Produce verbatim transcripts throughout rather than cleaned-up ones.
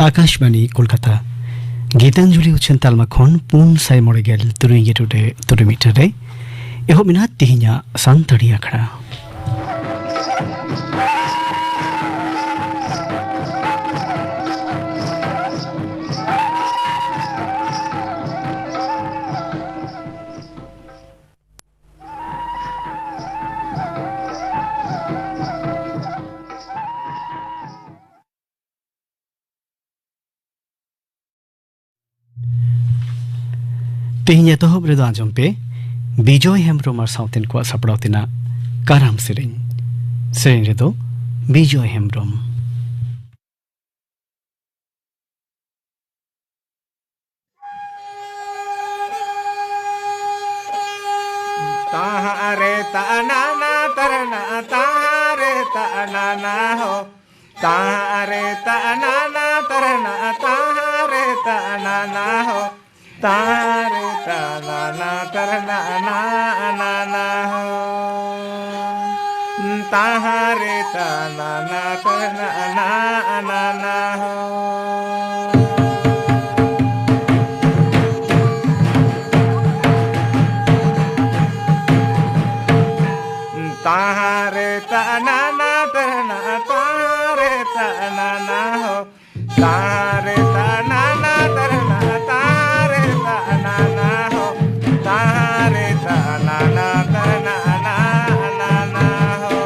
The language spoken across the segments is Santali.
ᱟᱠᱟᱥᱵᱟᱱᱤ ᱠᱳᱞᱠᱟᱛᱟ᱾ ᱜᱤᱛᱟᱧᱡᱚᱞᱤ ᱩᱪᱷᱟᱹᱱ ᱛᱟᱞᱢᱟ ᱠᱷᱚᱱ ᱯᱩᱱ ᱥᱟᱭ ᱢᱚᱬᱮ ᱜᱮᱞ ᱛᱩᱨᱩᱭ ᱜᱮᱞ ᱴᱩᱰᱮ ᱛᱩᱨᱩᱭ ᱢᱤᱴᱟᱨ ᱨᱮ ᱮᱦᱚᱵ ᱢᱮᱱᱟᱜᱼᱟ ᱛᱮᱦᱮᱧᱟᱜ ᱥᱟᱱᱛᱟᱲᱤ ᱟᱠᱷᱲᱟ᱾ ᱛᱮᱦᱮᱧ ᱮᱛᱚᱦᱚᱵ ᱨᱮᱫᱚ ᱟᱸᱡᱚᱢ ᱯᱮ ᱵᱤᱡᱚᱭ ᱦᱮᱢᱵᱽᱨᱚᱢ ᱟᱨ ᱥᱟᱶᱛᱮᱱ ᱠᱚᱣᱟᱜ ᱥᱟᱯᱲᱟᱣ ᱛᱮᱱᱟᱜ ᱠᱟᱨᱟᱢ ᱥᱮᱨᱮᱧ᱾ ᱥᱮᱨᱮᱧ ᱨᱮᱫᱚ ᱵᱤᱡᱚᱭ ᱦᱮᱢᱵᱽᱨᱚᱢ᱾ ᱛᱟᱦᱟᱸ ᱨᱮ ᱛᱟᱱᱟᱱᱟ ᱛᱟᱨᱱᱟ ᱛᱟᱦᱟᱸ ᱨᱮ ᱛᱟᱱᱟᱱᱟ ᱦᱳ᱾ ᱛᱟᱦᱟᱸ ᱨᱮ ᱛᱟᱱᱟᱱᱟ ᱛᱟᱨᱱᱟ ᱛᱟᱦᱟᱸ ᱨᱮ ᱛᱟᱱᱟᱱᱟ ᱦᱳ᱾ ᱛᱟᱦᱟᱸ ᱨᱮ ᱛᱟᱱᱟᱱᱟ ᱛᱟᱨᱱᱟ ᱱᱟ ᱱᱟ ᱦᱳ᱾ ᱛᱟᱦᱟᱸ ᱨᱮ ᱛᱟᱱᱟᱱᱟ ᱛᱟᱨᱱᱟ ᱱᱟ ᱱᱟ ᱦᱳ᱾ ᱛᱟᱦᱟᱸ ᱨᱮ ᱛᱟᱱᱟᱱᱟ ᱛᱟᱨᱱᱟ ᱛᱟᱦᱟᱸ ᱨᱮ ᱛᱟᱱᱟᱱᱟ ᱦᱳ᱾ ᱛᱟᱦᱟᱸ ᱨᱮ ᱛᱟᱱᱟᱱᱟ ᱛᱟᱨᱱᱟ ᱛᱟᱦᱟᱸ ᱨᱮ ᱛᱟᱱᱟᱱᱟ ᱦᱳ᱾ ᱛᱟᱦᱟᱸ ᱨᱮ ᱛᱟᱱᱟᱱᱟ ᱛᱟᱨᱱᱟ ᱱᱟ ᱱᱟ ᱦᱳ᱾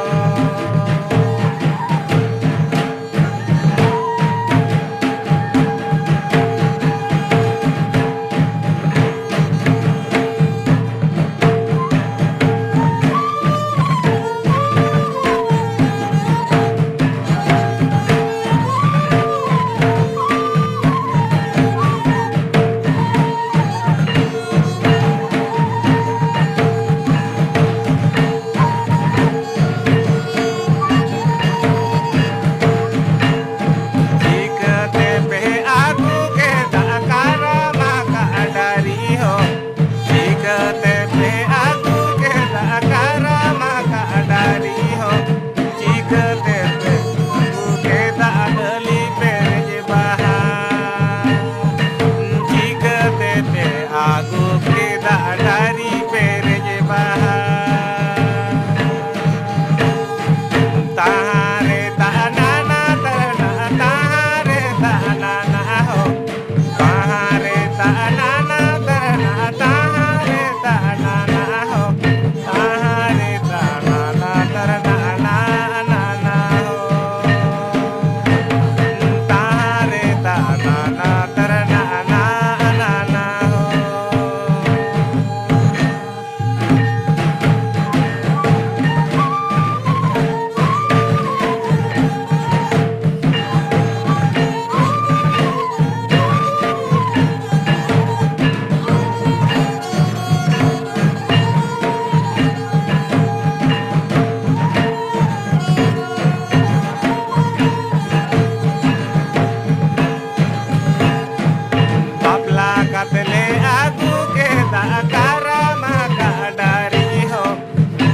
ᱵᱟᱯᱞᱟ ᱠᱟᱛᱮ ᱞᱮ ᱟᱹᱜᱩ ᱠᱮᱫᱟ ᱠᱟᱨᱟᱢ ᱠᱟᱰᱟᱨᱤ ᱦᱚᱸ᱾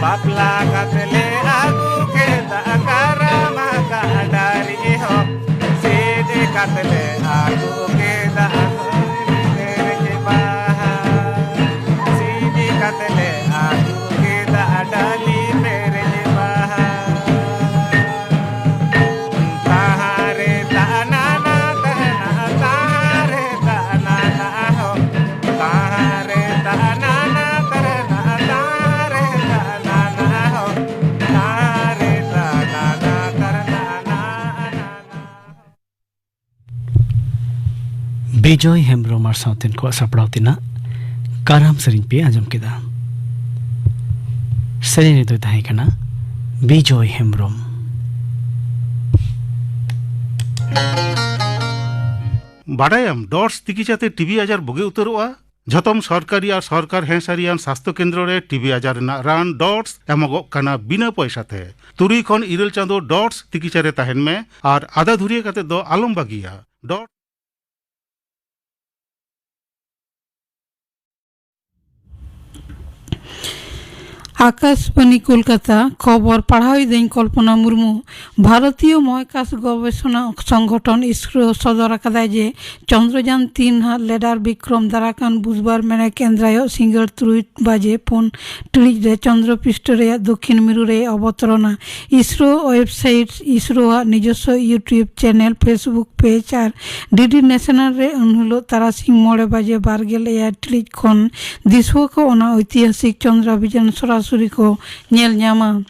ᱵᱟᱯᱞᱟ ᱠᱟᱛᱮ ᱞᱮ ᱟᱹᱜᱩ ᱠᱮᱫᱟ ᱠᱟᱨᱟᱢ ᱠᱟᱰᱟᱨᱤ ᱦᱚᱸ᱾ ᱥᱤᱫᱤ ᱠᱟᱛᱮ ᱞᱮ ᱟᱹᱜᱩ ᱠᱮᱫᱟ ᱯᱮᱨᱮᱡ ᱵᱟᱦᱟ᱾ ᱥᱤᱫᱤ ᱠᱟᱛᱮ ᱞᱮ ᱟᱹᱜᱩ ᱠᱮᱫᱟ ᱰᱟᱹᱞᱤ ᱯᱮᱨᱮᱡ ᱵᱟᱦᱟ᱾ ᱛᱟᱦᱟᱨᱮ ᱛᱟᱱᱟᱱᱟ ᱛᱟᱨᱟᱱᱟ, ᱛᱟᱦᱟᱨᱮ ᱛᱟᱱᱟᱱᱟ ᱦᱚ᱾ ᱛᱟᱦᱟᱨᱮ ᱛᱟᱱᱟᱱᱟ ᱛᱟᱨᱟᱱᱟ, ᱛᱟᱦᱟᱨᱮ ᱛᱟᱱᱟᱱᱟ ᱦᱚ᱾ ᱛᱟᱦᱟᱨᱮ ᱛᱟᱱᱟᱱᱟ ᱛᱟᱨᱟᱱᱟ᱾ ᱵᱤᱡᱚᱭ ᱦᱮᱢᱵᱽᱨᱚᱢ ᱟᱨ ᱥᱟᱶᱛᱮᱱ ᱠᱚᱣᱟᱜ ᱥᱟᱯᱲᱟᱣ ᱛᱮᱱᱟᱜ ᱠᱟᱨᱟᱢ ᱥᱮᱨᱮᱧ ᱯᱮ ᱟᱸᱡᱚᱢ ᱠᱮᱫᱟ᱾ ᱥᱮᱨᱮᱧ ᱨᱮᱫᱚᱭ ᱛᱟᱦᱮᱸ ᱠᱟᱱᱟ ᱵᱤᱡᱚᱭ ᱦᱮᱢᱵᱽᱨᱚᱢ᱾ ᱵᱟᱰᱟᱭᱟᱢ, ᱰᱚᱴᱥ ᱛᱤᱠᱤᱪᱟᱛᱮ ᱴᱤᱵᱤ ᱟᱡᱟᱨ ᱵᱩᱜᱤ ᱩᱛᱟᱹᱨᱚᱜᱼᱟ? ᱡᱷᱚᱛᱚᱢ ᱥᱚᱨᱠᱟᱨᱤ ᱟᱨ ᱥᱚᱨᱠᱟᱨ ᱦᱮᱸ ᱥᱟᱹᱨᱤᱭᱟᱱ ᱥᱟᱥᱛᱷᱚ ᱠᱮᱱᱫᱨᱚ ᱨᱮ ᱴᱤᱵᱤ ᱟᱡᱟᱨ ᱨᱮᱱᱟᱜ ᱨᱟᱱ ᱰᱚᱴᱥ ᱮᱢᱚᱜᱚᱜ ᱠᱟᱱᱟ ᱵᱤᱱᱟᱹ ᱯᱚᱭᱥᱟ ᱛᱮ᱾ ᱛᱩᱨᱩᱭ ᱠᱷᱚᱱ ᱤᱨᱟᱹᱞ ᱪᱟᱸᱫᱚ ᱰᱚᱴᱥ ᱛᱤᱠᱤᱪᱟ ᱨᱮ ᱛᱟᱦᱮᱱ ᱢᱮ ᱟᱨ ᱟᱫᱟ ᱫᱷᱩᱨᱤᱭᱟᱹ ᱠᱟᱛᱮ ᱫᱚ ᱟᱞᱚᱢ ᱵᱟᱹᱜᱤᱭᱟ᱾ ᱰᱚᱴᱥ ᱟᱠᱟᱥᱵᱟᱱᱤ ᱠᱳᱞᱠᱟᱛᱟ, ᱠᱷᱚᱵᱚᱨ ᱯᱟᱲᱦᱟᱣ ᱮᱫᱟᱹᱧ ᱠᱚᱞᱯᱚᱱᱟ ᱢᱩᱨᱢᱩ᱾ ᱵᱷᱟᱨᱚᱛᱤᱭᱚ ᱢᱚᱦᱟᱠᱟᱥ ᱜᱚᱵᱮᱥᱚᱱᱟ ᱥᱚᱝᱜᱚᱴᱷᱚᱱ ᱤᱥᱨᱳ ᱥᱚᱫᱚᱨ ᱟᱠᱟᱫᱟᱭ ᱡᱮ ᱪᱚᱱᱫᱨᱚᱡᱟᱱ ᱛᱤᱱ ᱦᱟᱜ ᱞᱮᱰᱟᱨ ᱵᱤᱠᱨᱚᱢ ᱫᱟᱨᱟᱠᱟᱱ ᱵᱩᱫᱷᱵᱟᱨ ᱢᱮᱱᱮᱠ ᱮᱱᱫᱨᱟᱭᱚᱜ ᱥᱤᱸᱜᱟᱹᱲ ᱛᱩᱨᱩᱭ ᱵᱟᱡᱮ ᱯᱩᱱ ᱴᱤᱲᱤᱡ ᱨᱮ ᱪᱚᱱᱫᱨᱚ ᱯᱤᱥᱴᱚ ᱨᱮᱭᱟᱜ ᱫᱚᱠᱷᱤᱱ ᱢᱮᱨᱩ ᱨᱮ ᱚᱵᱚᱛᱚᱨᱚᱱᱟ᱾ ᱤᱥᱨᱳ ᱣᱮᱵᱥᱟᱭᱤᱴ, ᱤᱥᱨᱳᱣᱟᱜ ᱱᱤᱡᱚᱥᱥᱚ YouTube ᱪᱮᱱᱮᱞ, Facebook ᱯᱮᱡᱽ ᱟᱨ ᱰᱤᱰᱤ ᱱᱮᱥᱚᱱᱟᱞ ᱨᱮ ᱩᱱ ᱦᱤᱞᱳᱜ ᱛᱟᱨᱟᱥᱤᱧ ᱢᱚᱬᱮ ᱵᱟᱡᱮ ᱵᱟᱨᱜᱮᱞ ᱮᱭᱟᱭ ᱴᱤᱲᱤᱡ ᱠᱷᱚᱱ ᱫᱤᱥᱩᱣᱟᱹ ᱠᱚ ᱚᱱᱟ ᱳᱭᱛᱤᱦᱟᱥᱤᱠ ᱪᱚᱱᱫᱨᱟᱵᱷᱤᱡᱟᱱ ᱥᱚᱨᱟᱥᱚᱨᱤ ᱠᱚ ᱧᱮᱞ ᱧᱟᱢᱟ᱾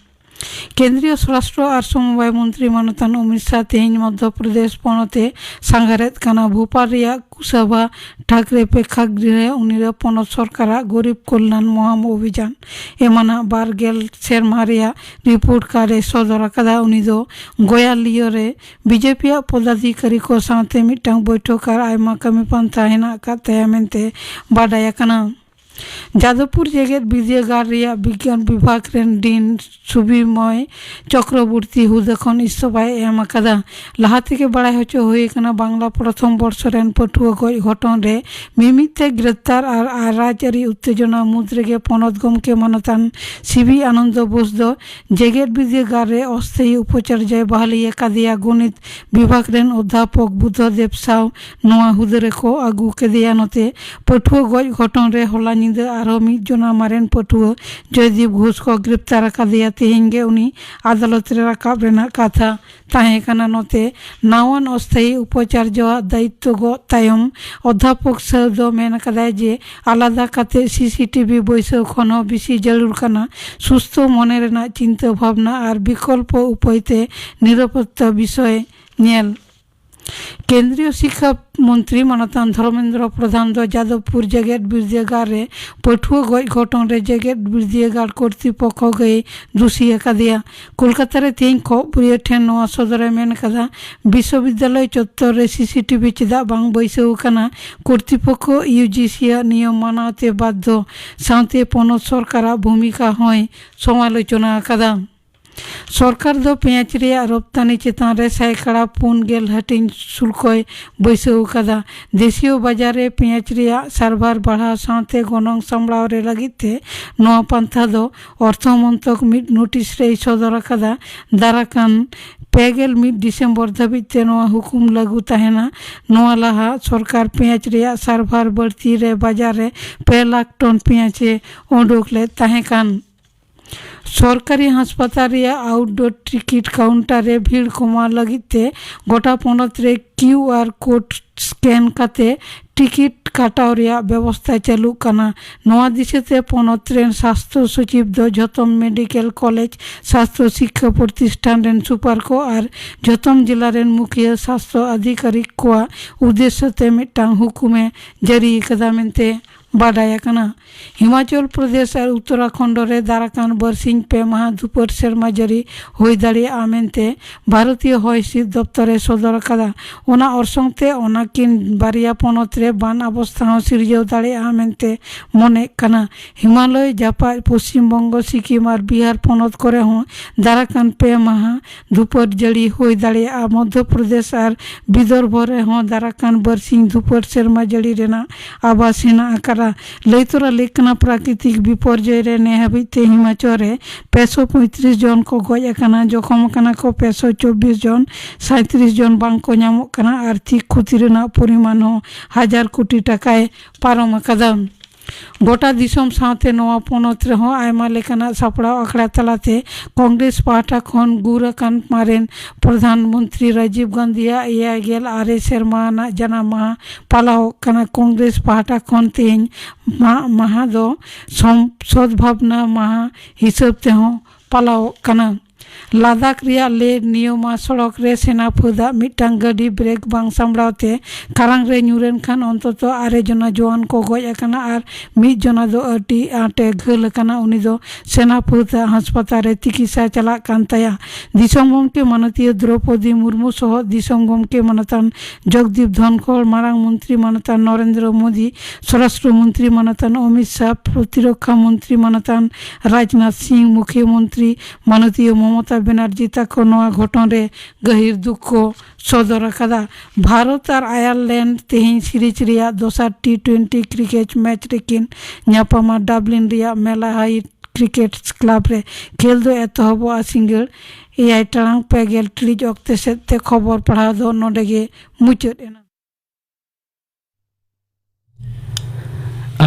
ᱠᱮᱱᱫᱨᱤᱭᱚ ᱥᱚᱨᱟᱥᱴᱨᱚ ᱟᱨ ᱥᱚᱢᱚᱵᱟᱭ ᱢᱚᱱᱛᱨᱤ ᱢᱟᱱᱚᱛᱟᱱ ᱚᱢᱤᱛ ᱥᱟᱦ ᱛᱮᱦᱮᱧ ᱢᱚᱫᱽᱫᱷᱚ ᱯᱨᱚᱫᱮᱥ ᱯᱚᱱᱚᱛ ᱮ ᱥᱟᱸᱜᱷᱟᱨᱮᱫ ᱠᱟᱱᱟ᱾ ᱵᱷᱳᱯᱟᱞ ᱨᱮᱭᱟᱜ ᱠᱩᱥᱟᱵᱷᱟ ᱴᱷᱟᱠᱨᱮ ᱯᱨᱮᱠᱷᱟᱜᱨᱤᱦ ᱨᱮ ᱩᱱᱤ ᱫᱚ ᱯᱚᱱᱚᱛ ᱥᱚᱨᱠᱟᱨᱟᱜ ᱜᱚᱨᱤᱵ ᱠᱚᱞᱭᱟᱱ ᱢᱚᱦᱟᱢ ᱚᱵᱷᱤᱡᱟᱱ ᱮᱢᱟᱱᱟᱜ ᱵᱟᱨ ᱜᱮᱞ ᱥᱮᱨᱢᱟ ᱨᱮᱭᱟᱜ ᱨᱤᱯᱳᱨᱴ ᱠᱟᱨᱰ ᱮ ᱥᱚᱫᱚᱨ ᱟᱠᱟᱫᱟ᱾ ᱩᱱᱤ ᱫᱚ ᱜᱚᱭᱟᱞᱤᱭᱚ ᱨᱮ ᱵᱤᱡᱮᱯᱤ ᱟᱜ ᱯᱚᱫᱟᱫᱷᱤᱠᱟᱨᱤ ᱠᱚ ᱥᱟᱶᱛᱮ ᱢᱤᱫᱴᱟᱝ ᱵᱳᱭᱴᱷᱚᱠ ᱟᱨ ᱟᱭᱢᱟ ᱠᱟᱹᱢᱤ ᱯᱟᱱᱛᱷᱟ ᱦᱮᱱᱟᱜ ᱟᱠᱟᱫ ᱛᱟᱭᱟ ᱢᱮᱱᱛᱮ ᱵᱟᱰᱟᱭ ᱟᱠᱟᱱᱟ᱾ ᱡᱟᱫᱚᱵᱯᱩᱨ ᱡᱮᱜᱮᱛ ᱵᱤᱨᱫᱟᱹᱜᱟᱲ ᱨᱮᱭᱟᱜ ᱵᱤᱜᱽᱜᱟᱱ ᱵᱤᱵᱷᱟᱜᱽ ᱨᱮᱱ ᱰᱤᱱ ᱥᱩᱵᱤᱢᱚᱭ ᱪᱚᱠᱨᱚᱵᱚᱨᱛᱤ ᱦᱩᱫᱟᱹ ᱠᱷᱚᱱ ᱤᱥᱛᱚᱯᱷᱟᱭ ᱮᱢ ᱟᱠᱟᱫᱟ᱾ ᱞᱟᱦᱟ ᱛᱮᱜᱮ ᱵᱟᱲᱟᱭ ᱦᱚᱪᱚ ᱦᱩᱭ ᱟᱠᱟᱱᱟ, ᱵᱟᱝᱞᱟ ᱯᱨᱚᱛᱷᱚᱢ ᱵᱚᱨᱥᱚ ᱨᱮᱱ ᱯᱟᱹᱴᱷᱩᱣᱟᱹ ᱜᱚᱡ ᱜᱷᱚᱴᱚᱱ ᱨᱮ ᱢᱤᱢᱤᱫ ᱛᱮ ᱜᱨᱮᱯᱛᱟᱨ ᱟᱨ, ᱟᱨ ᱨᱟᱡᱽᱟᱹᱨᱤ ᱩᱛᱛᱮᱡᱚᱱᱟ ᱢᱩᱫᱽ ᱨᱮᱜᱮ ᱯᱚᱱᱚᱛ ᱜᱚᱢᱠᱮ ᱢᱟᱱᱚᱛᱟᱱ ᱥᱤᱵᱤ ᱟᱱᱚᱱᱫᱚ ᱵᱳᱥ ᱫᱚ ᱡᱮᱜᱮᱛ ᱵᱤᱨᱫᱟᱹᱜᱟᱲ ᱨᱮ ᱚᱥᱛᱷᱟᱭᱤ ᱩᱯᱟᱪᱟᱨᱡᱚᱭ ᱵᱟᱦᱟᱞᱤ ᱟᱠᱟᱫᱮᱭᱟ᱾ ᱜᱚᱱᱤᱛ ᱵᱤᱵᱷᱟᱜᱽ ᱨᱮᱱ ᱚᱫᱽᱫᱷᱟᱯᱚᱠ ᱵᱩᱫᱽᱫᱷᱚᱫᱮᱵ ᱥᱟᱣ ᱱᱚᱣᱟ ᱦᱩᱫᱟᱹ ᱨᱮᱠᱚ ᱟᱹᱜᱩ ᱠᱮᱫᱮᱭᱟ᱾ ᱱᱚᱛᱮ, ᱯᱟᱹᱴᱷᱩᱣᱟᱹ ᱜᱚᱡ ᱜᱷᱚᱴᱚᱱ ᱨᱮ ᱦᱚᱞᱟ ᱧᱤᱫᱟᱹ ᱟᱨᱦᱚᱸ ᱢᱤᱫ ᱡᱚᱱᱟ ᱢᱟᱨᱮᱱ ᱯᱟᱹᱴᱷᱩᱣᱟᱹ ᱡᱚᱭᱫᱤᱯ ᱜᱷᱳᱥ ᱠᱚ ᱜᱨᱮᱯᱛᱟᱨ ᱟᱠᱟᱫᱮᱭᱟ᱾ ᱛᱮᱦᱮᱧ ᱜᱮ ᱩᱱᱤ ᱟᱫᱟᱞᱚᱛ ᱨᱮ ᱨᱟᱠᱟᱵ ᱨᱮᱱᱟᱜ ᱠᱟᱛᱷᱟ ᱛᱟᱦᱮᱸ ᱠᱟᱱᱟ᱾ ᱱᱚᱛᱮ, ᱱᱟᱣᱟᱱ ᱚᱥᱛᱷᱟᱭᱤ ᱩᱯᱟᱪᱟᱨᱡᱚᱣᱟᱜ ᱫᱟᱭᱤᱛᱛᱚ ᱜᱚᱜ ᱛᱟᱭᱚᱢ ᱚᱫᱽᱫᱷᱟᱯᱚᱠ ᱥᱟᱣ ᱫᱚ ᱢᱮᱱ ᱟᱠᱟᱫᱟᱭ ᱡᱮ ᱟᱞᱟᱫᱟ ᱠᱟᱛᱮ ᱥᱤᱥᱤᱴᱤᱵᱷᱤ ᱵᱟᱹᱭᱥᱟᱹᱣ ᱠᱷᱚᱱ ᱦᱚᱸ ᱵᱮᱥᱤ ᱡᱟᱹᱨᱩᱲ ᱠᱟᱱᱟ ᱥᱩᱥᱛᱷᱚ ᱢᱚᱱᱮ ᱨᱮᱱᱟᱜ ᱪᱤᱱᱛᱟᱹ ᱵᱷᱟᱵᱽᱱᱟ ᱟᱨ ᱵᱤᱠᱚᱞᱯᱚ ᱩᱯᱟᱹᱭ ᱛᱮ ᱱᱤᱨᱟᱯᱚᱛᱛᱟ ᱵᱤᱥᱚᱭ ᱧᱮᱞ᱾ ᱠᱮᱱᱫᱨᱤᱭᱚ ᱥᱤᱠᱠᱷᱟ ᱢᱚᱱᱛᱨᱤ ᱢᱟᱱᱚᱛᱟᱱ ᱫᱷᱚᱨᱢᱮᱱᱫᱨᱚ ᱯᱨᱚᱫᱷᱟᱱ ᱫᱚ ᱡᱟᱫᱚᱵᱯᱩᱨ ᱡᱮᱜᱮᱛ ᱵᱤᱨᱫᱟᱹᱜᱟᱲ ᱨᱮ ᱯᱟᱹᱴᱷᱩᱣᱟᱹ ᱜᱚᱡ ᱜᱷᱚᱴᱚᱱ ᱨᱮ ᱡᱮᱜᱮᱛ ᱵᱤᱨᱫᱟᱹᱜᱟᱲ ᱠᱚᱨᱛᱨᱤᱯᱚᱠᱠᱷᱚ ᱜᱮᱭ ᱫᱩᱥᱤ ᱟᱠᱟᱫᱮᱭᱟ᱾ ᱠᱳᱞᱠᱟᱛᱟ ᱨᱮ ᱛᱮᱦᱮᱧ ᱠᱷᱚᱵᱚᱨᱤᱭᱟᱹ ᱴᱷᱮᱱ ᱱᱚᱣᱟ ᱥᱚᱫᱚᱨᱮ ᱢᱮᱱ ᱟᱠᱟᱫᱟ, ᱵᱤᱥᱥᱚᱵᱤᱫᱽᱫᱟᱞᱚᱭ ᱪᱚᱛᱛᱚᱨ ᱨᱮ ᱥᱤᱥᱤᱴᱤᱵᱷᱤ ᱪᱮᱫᱟᱜ ᱵᱟᱝ ᱵᱟᱹᱭᱥᱟᱹᱣ ᱟᱠᱟᱱᱟ? ᱠᱚᱨᱛᱨᱤᱯᱚᱠᱠᱷᱚ ᱤᱭᱩᱡᱤᱥᱤ ᱟᱜ ᱱᱤᱭᱚᱢ ᱢᱟᱱᱟᱣ ᱛᱮ ᱵᱟᱫᱽᱫᱷᱚ, ᱥᱟᱶᱛᱮ ᱯᱚᱱᱚᱛ ᱥᱚᱨᱠᱟᱨᱟᱜ ᱵᱷᱩᱢᱤᱠᱟ ᱦᱚᱸᱭ ᱥᱚᱢᱟᱞᱳᱪᱚᱱᱟ ᱟᱠᱟᱫᱟ᱾ ᱥᱚᱨᱠᱟᱨ ᱫᱚ ᱯᱮᱸᱭᱟᱡᱽ ᱨᱮᱭᱟᱜ ᱨᱚᱯᱛᱟᱱᱤ ᱪᱮᱛᱟᱱ ᱨᱮ ᱥᱟᱭᱠᱟᱲᱟ ᱯᱩᱱ ᱜᱮᱞ ᱦᱟᱹᱴᱤᱧ ᱥᱩᱞᱠᱚᱭ ᱵᱟᱹᱭᱥᱟᱹᱣ ᱟᱠᱟᱫᱟ᱾ ᱫᱮᱥᱤᱭᱚ ᱵᱟᱡᱟᱨ ᱨᱮ ᱯᱮᱸᱭᱟᱡᱽ ᱨᱮᱭᱟᱜ ᱥᱟᱨᱵᱷᱟᱨ ᱵᱟᱲᱦᱟᱣ ᱥᱟᱶᱛᱮ ᱜᱚᱱᱚᱝ ᱥᱟᱢᱵᱲᱟᱣ ᱨᱮ ᱞᱟᱹᱜᱤᱫ ᱛᱮ ᱱᱚᱣᱟ ᱯᱟᱱᱛᱷᱟ ᱫᱚ ᱚᱨᱛᱷᱚ ᱢᱚᱱᱛᱚᱠ ᱢᱤᱫ ᱱᱳᱴᱤᱥ ᱨᱮᱭ ᱥᱚᱫᱚᱨ ᱟᱠᱟᱫᱟ᱾ ᱫᱟᱨᱟᱠᱟᱱ ᱯᱮ ᱜᱮᱞ ᱢᱤᱫ ᱰᱤᱥᱮᱢᱵᱚᱨ ᱫᱷᱟᱹᱵᱤᱡ ᱛᱮ ᱱᱚᱣᱟ ᱦᱩᱠᱩᱢ ᱞᱟᱹᱜᱩ ᱛᱟᱦᱮᱱᱟ᱾ ᱱᱚᱣᱟ ᱞᱟᱦᱟ ᱥᱚᱨᱠᱟᱨ ᱯᱮᱸᱭᱟᱡᱽ ᱨᱮᱭᱟᱜ ᱥᱟᱨᱵᱷᱟᱨ ᱵᱟᱹᱲᱛᱤ ᱨᱮ ᱵᱟᱡᱟᱨ ᱨᱮ ᱯᱮ ᱞᱟᱠᱷ ᱴᱚᱱ ᱯᱮᱸᱭᱟᱡᱽ ᱮ ᱩᱰᱩᱠ ᱞᱮᱫ ᱛᱟᱦᱮᱸ ᱠᱟᱱ᱾ ᱥᱚᱨᱠᱟᱨᱤ ᱦᱟᱥᱯᱟᱛᱟᱞ ᱨᱮᱭᱟᱜ ᱟᱣᱩᱴᱰᱳᱨ ᱴᱤᱠᱤᱴ ᱠᱟᱣᱩᱱᱴᱟᱨ ᱨᱮ ᱵᱷᱤᱲ ᱠᱚᱢᱟᱣ ᱞᱟᱹᱜᱤᱫ ᱛᱮ ᱜᱚᱴᱟ ᱯᱚᱱᱚᱛ ᱨᱮ ᱠᱤᱭᱩ ᱟᱨ ᱠᱳᱰ ᱥᱠᱮᱱ ᱠᱟᱛᱮ ᱴᱤᱠᱤᱴ ᱠᱟᱴᱟᱣ ᱨᱮᱭᱟᱜ ᱵᱮᱵᱚᱥᱛᱷᱟ ᱪᱟᱹᱞᱩᱜ ᱠᱟᱱᱟ᱾ ᱱᱚᱣᱟ ᱫᱤᱥᱟᱹᱛᱮ ᱯᱚᱱᱚᱛ ᱨᱮᱱ ᱥᱟᱥᱛᱷᱚ ᱥᱚᱪᱤᱵᱽ ᱫᱚ ᱡᱷᱚᱛᱚᱢ ᱢᱮᱰᱤᱠᱮᱞ ᱠᱚᱞᱮᱡᱽ, ᱥᱟᱥᱛᱷᱚ ᱥᱤᱠᱠᱷᱟ ᱯᱨᱚᱛᱤᱥᱴᱷᱟᱱ ᱨᱮᱱ ᱥᱩᱯᱟᱨ ᱠᱚ ᱟᱨ ᱡᱷᱚᱛᱚᱢ ᱡᱮᱞᱟ ᱨᱮᱱ ᱢᱩᱠᱷᱤᱭᱟᱹ ᱥᱟᱥᱛᱷᱚ ᱟᱫᱷᱤᱠᱟᱨᱤᱠ ᱠᱚᱣᱟᱜ ᱩᱫᱽᱫᱮᱥᱥᱚ ᱛᱮ ᱢᱤᱫᱴᱟᱝ ᱦᱩᱠᱩᱢᱮ ᱡᱟᱹᱨᱤ ᱟᱠᱟᱫᱟ ᱢᱮᱱᱛᱮ ᱵᱟᱰᱟᱭ ᱟᱠᱟᱱᱟ᱾ ᱦᱤᱢᱟᱪᱚᱞ ᱯᱨᱚᱫᱮᱥ ᱟᱨ ᱩᱛᱛᱚᱨᱟᱠᱷᱚᱸᱰ ᱨᱮ ᱫᱟᱨᱟᱠᱟᱱ ᱵᱟᱨᱥᱤᱧ ᱯᱮ ᱢᱟᱦᱟ ᱫᱷᱩᱯᱟᱹᱴ ᱥᱮᱨᱢᱟ ᱡᱟᱹᱲᱤ ᱦᱩᱭ ᱫᱟᱲᱮᱭᱟᱜᱼᱟ ᱢᱮᱱᱛᱮ ᱵᱷᱟᱨᱚᱛᱤᱭᱚ ᱦᱚᱭ ᱦᱤᱸᱥᱤᱫ ᱫᱚᱯᱛᱚᱨ ᱮ ᱥᱚᱫᱚᱨ ᱟᱠᱟᱫᱟ᱾ ᱚᱱᱟ ᱚᱨᱥᱚᱝ ᱛᱮ ᱚᱱᱟᱠᱤᱱ ᱵᱟᱨᱭᱟ ᱯᱚᱱᱚᱛ ᱨᱮ ᱵᱟᱱ ᱚᱵᱚᱥᱛᱷᱟ ᱦᱚᱸ ᱥᱤᱨᱡᱟᱹᱣ ᱫᱟᱲᱮᱭᱟᱜᱼᱟ ᱢᱮᱱᱛᱮ ᱢᱚᱱᱮᱜ ᱠᱟᱱᱟ᱾ ᱦᱤᱢᱟᱞᱚᱭ ᱡᱟᱯᱟᱜ ᱯᱚᱥᱪᱤᱢ ᱵᱚᱝᱜᱚ, ᱥᱤᱠᱤᱢ ᱟᱨ ᱵᱤᱦᱟᱨ ᱯᱚᱱᱚᱛ ᱠᱚᱨᱮ ᱦᱚᱸ ᱫᱟᱨᱟᱠᱟᱱ ᱯᱮ ᱢᱟᱦᱟ ᱫᱷᱩᱯᱟᱹᱴ ᱡᱟᱹᱲᱤ ᱦᱩᱭ ᱫᱟᱲᱮᱭᱟᱜᱼᱟ᱾ ᱢᱚᱫᱽᱫᱷᱚ ᱯᱨᱚᱫᱮᱥ ᱟᱨ ᱵᱤᱫᱚᱨᱵᱷᱚ ᱨᱮᱦᱚᱸ ᱫᱟᱨᱟᱠᱟᱱ ᱵᱟᱨᱥᱤᱧ ᱫᱷᱩᱯᱟᱹᱴ ᱥᱮᱨᱢᱟ ᱡᱟᱹᱲᱤ ᱨᱮᱱᱟᱜ ᱟᱵᱟᱥ ᱦᱮᱱᱟᱜ ᱟᱠᱟᱫᱟ᱾ ᱞᱟᱹᱭ ᱛᱚᱨᱟ ᱞᱮᱠ ᱠᱟᱱᱟ, ᱯᱨᱟᱠᱨᱤᱛᱤᱠ ᱵᱤᱯᱚᱨᱡᱚᱭ ᱨᱮ ᱱᱮ ᱦᱟᱹᱵᱤᱡ ᱛᱮ ᱦᱤᱢᱟᱪᱚᱞ ᱨᱮ ᱯᱮ ᱥᱚ ᱯᱚᱸᱭᱛᱨᱤᱥ ᱡᱚᱱ ᱠᱚ ᱜᱚᱡ ᱟᱠᱟᱱᱟ, ᱡᱚᱠᱷᱚᱢ ᱟᱠᱟᱱᱟ ᱠᱚ ᱯᱮ ᱥᱚ ᱪᱚᱵᱵᱤᱥ ᱡᱚᱱ, ᱥᱟᱸᱭᱛᱨᱤᱥ ᱡᱚᱱ ᱵᱟᱝ ᱠᱚ ᱧᱟᱢᱚᱜ ᱠᱟᱱᱟ᱾ ᱟᱨᱛᱷᱤᱠ ᱠᱷᱚᱛᱤ ᱨᱮᱱᱟᱜ ᱯᱚᱨᱤᱢᱟᱱ ᱦᱚᱸ ᱦᱟᱡᱟᱨ ᱠᱳᱴᱤ ᱴᱟᱠᱟᱭ ᱯᱟᱨᱚᱢ ᱟᱠᱟᱫᱟ᱾ ᱜᱚᱴᱟ ᱫᱤᱥᱚᱢ ᱥᱟᱶᱛᱮ ᱱᱚᱣᱟ ᱯᱚᱱᱚᱛ ᱨᱮᱦᱚᱸ ᱟᱭᱢᱟ ᱞᱮᱠᱟᱱᱟᱜ ᱥᱟᱯᱲᱟᱣ ᱟᱠᱷᱲᱟ ᱛᱟᱞᱟᱛᱮ ᱠᱚᱝᱜᱨᱮᱥ ᱯᱟᱦᱴᱟ ᱠᱷᱚᱱ ᱜᱩᱨ ᱟᱠᱟᱱ ᱢᱟᱨᱮᱱ ᱯᱨᱚᱫᱷᱟᱱ ᱢᱚᱱᱛᱨᱤ ᱨᱟᱡᱤᱵᱽ ᱜᱟᱱᱫᱷᱤᱭᱟᱜ ᱮᱭᱟᱭ ᱜᱮᱞ ᱟᱨᱮ ᱥᱮᱨᱢᱟ ᱟᱱᱟᱜ ᱡᱟᱱᱟᱢ ᱢᱟᱦᱟ ᱯᱟᱞᱟᱣᱚᱜ ᱠᱟᱱᱟ᱾ ᱠᱚᱝᱜᱨᱮᱥ ᱯᱟᱦᱴᱟ ᱠᱷᱚᱱ ᱛᱮᱦᱮᱧ ᱢᱟ-, ᱢᱟᱦᱟ ᱫᱚ ᱥᱚᱢ-, ᱥᱚᱫᱵᱷᱟᱵᱽᱱᱟ ᱢᱟᱦᱟ ᱦᱤᱥᱟᱹᱵ ᱛᱮᱦᱚᱸ ᱯᱟᱞᱟᱣᱚᱜ ᱠᱟᱱᱟ᱾ ᱞᱟᱫᱟᱠᱷ ᱨᱮᱭᱟᱜ ᱞᱮᱦ ᱱᱤᱭᱚᱢᱟ ᱥᱚᱲᱚᱠ ᱨᱮ ᱥᱮᱱᱟ ᱯᱷᱟᱹᱫᱟᱜ ᱢᱤᱫᱴᱟᱝ ᱜᱟᱹᱰᱤ ᱵᱨᱮᱠ ᱵᱟᱝ ᱥᱟᱢᱵᱲᱟᱣ ᱛᱮ ᱠᱷᱟᱨᱟᱝ ᱨᱮ ᱧᱩᱨ ᱮᱱ ᱠᱷᱟᱱ ᱚᱱᱛᱚᱛᱚ ᱟᱨᱮ ᱡᱚᱱᱟ ᱡᱚᱣᱟᱱ ᱠᱚ ᱜᱚᱡ ᱟᱠᱟᱱᱟ ᱟᱨ ᱢᱤᱫ ᱡᱚᱱᱟ ᱫᱚ ᱟᱹᱰᱤ ᱟᱸᱴᱮ ᱜᱷᱟᱹᱞ ᱟᱠᱟᱱᱟ᱾ ᱩᱱᱤ ᱫᱚ ᱥᱮᱱᱟ ᱯᱷᱟᱹᱫᱟᱜ ᱦᱟᱥᱯᱟᱛᱟᱞ ᱨᱮ ᱛᱤᱠᱤᱥᱟ ᱪᱟᱞᱟᱜ ᱠᱟᱱ ᱛᱟᱭᱟ᱾ ᱫᱤᱥᱚᱢ ᱜᱚᱢᱠᱮ ᱢᱟᱱᱚᱛᱤᱭᱟᱹ ᱫᱨᱚᱯᱚᱫᱤ ᱢᱩᱨᱢᱩ ᱥᱚᱦᱚ ᱫᱤᱥᱚᱢ ᱜᱚᱢᱠᱮ ᱢᱟᱱᱚᱛᱟᱱ ᱡᱚᱜᱽᱫᱤᱯ ᱫᱷᱚᱱᱠᱷᱚᱲ, ᱢᱟᱨᱟᱝ ᱢᱚᱱᱛᱨᱤ ᱢᱟᱱᱚᱛᱟᱱ ᱱᱚᱨᱮᱱᱫᱨᱚ ᱢᱳᱫᱤ, ᱥᱚᱨᱟᱥᱴᱨᱚ ᱢᱚᱱᱛᱨᱤ ᱢᱟᱱᱚᱛᱟᱱ ᱚᱢᱤᱛ ᱥᱟᱦ, ᱯᱨᱚᱛᱤᱨᱚᱠᱠᱷᱟ ᱢᱚᱱᱛᱨᱤ ᱢᱟᱱᱚᱛᱟᱱ ᱨᱟᱡᱽᱱᱟᱛᱷ ᱥᱤᱝ, ᱢᱩᱠᱷᱭᱚᱢᱚᱱᱛᱨᱤ ᱢᱟᱱᱚᱛᱤᱭᱟᱹ ᱢᱚᱢᱚᱛᱟ ᱵᱮᱱᱟᱨᱡᱤ ᱛᱟᱠᱚ ᱱᱚᱣᱟ ᱜᱷᱚᱴᱚᱱ ᱨᱮ ᱜᱟᱹᱦᱤᱨ ᱫᱩᱠ ᱠᱚ ᱥᱚᱫᱚᱨ ᱟᱠᱟᱫᱟ᱾ ᱵᱷᱟᱨᱚᱛ ᱟᱨ ᱟᱭᱟᱨᱞᱮᱱᱰ ᱛᱮᱦᱮᱧ ᱥᱤᱨᱤᱡᱽ ᱨᱮᱭᱟᱜ ᱫᱚᱥᱟᱨ ᱴᱤ ᱴᱩᱭᱮᱱᱴᱤ ᱠᱨᱤᱠᱮᱴ ᱢᱮᱪ ᱨᱮᱠᱤᱱ ᱧᱟᱯᱟᱢᱟ᱾ ᱰᱟᱵᱞᱤᱱ ᱨᱮᱭᱟᱜ ᱢᱮᱞᱟ ᱦᱟᱭᱤᱴ ᱠᱨᱤᱠᱮᱴ ᱠᱞᱟᱵᱽ ᱨᱮ ᱠᱷᱮᱞ ᱫᱚ ᱮᱛᱚᱦᱚᱵᱚᱜᱼᱟ ᱥᱤᱸᱜᱟᱹᱲ ᱮᱭᱟᱭ ᱴᱟᱲᱟᱝ ᱯᱮ ᱜᱮᱞ ᱴᱤᱲᱤᱡ ᱚᱠᱛᱮ ᱥᱮᱫ ᱛᱮ᱾ ᱠᱷᱚᱵᱚᱨ ᱯᱟᱲᱦᱟᱣ ᱫᱚ ᱱᱚᱰᱮ ᱜᱮ ᱢᱩᱪᱟᱹᱫ ᱮᱱᱟ᱾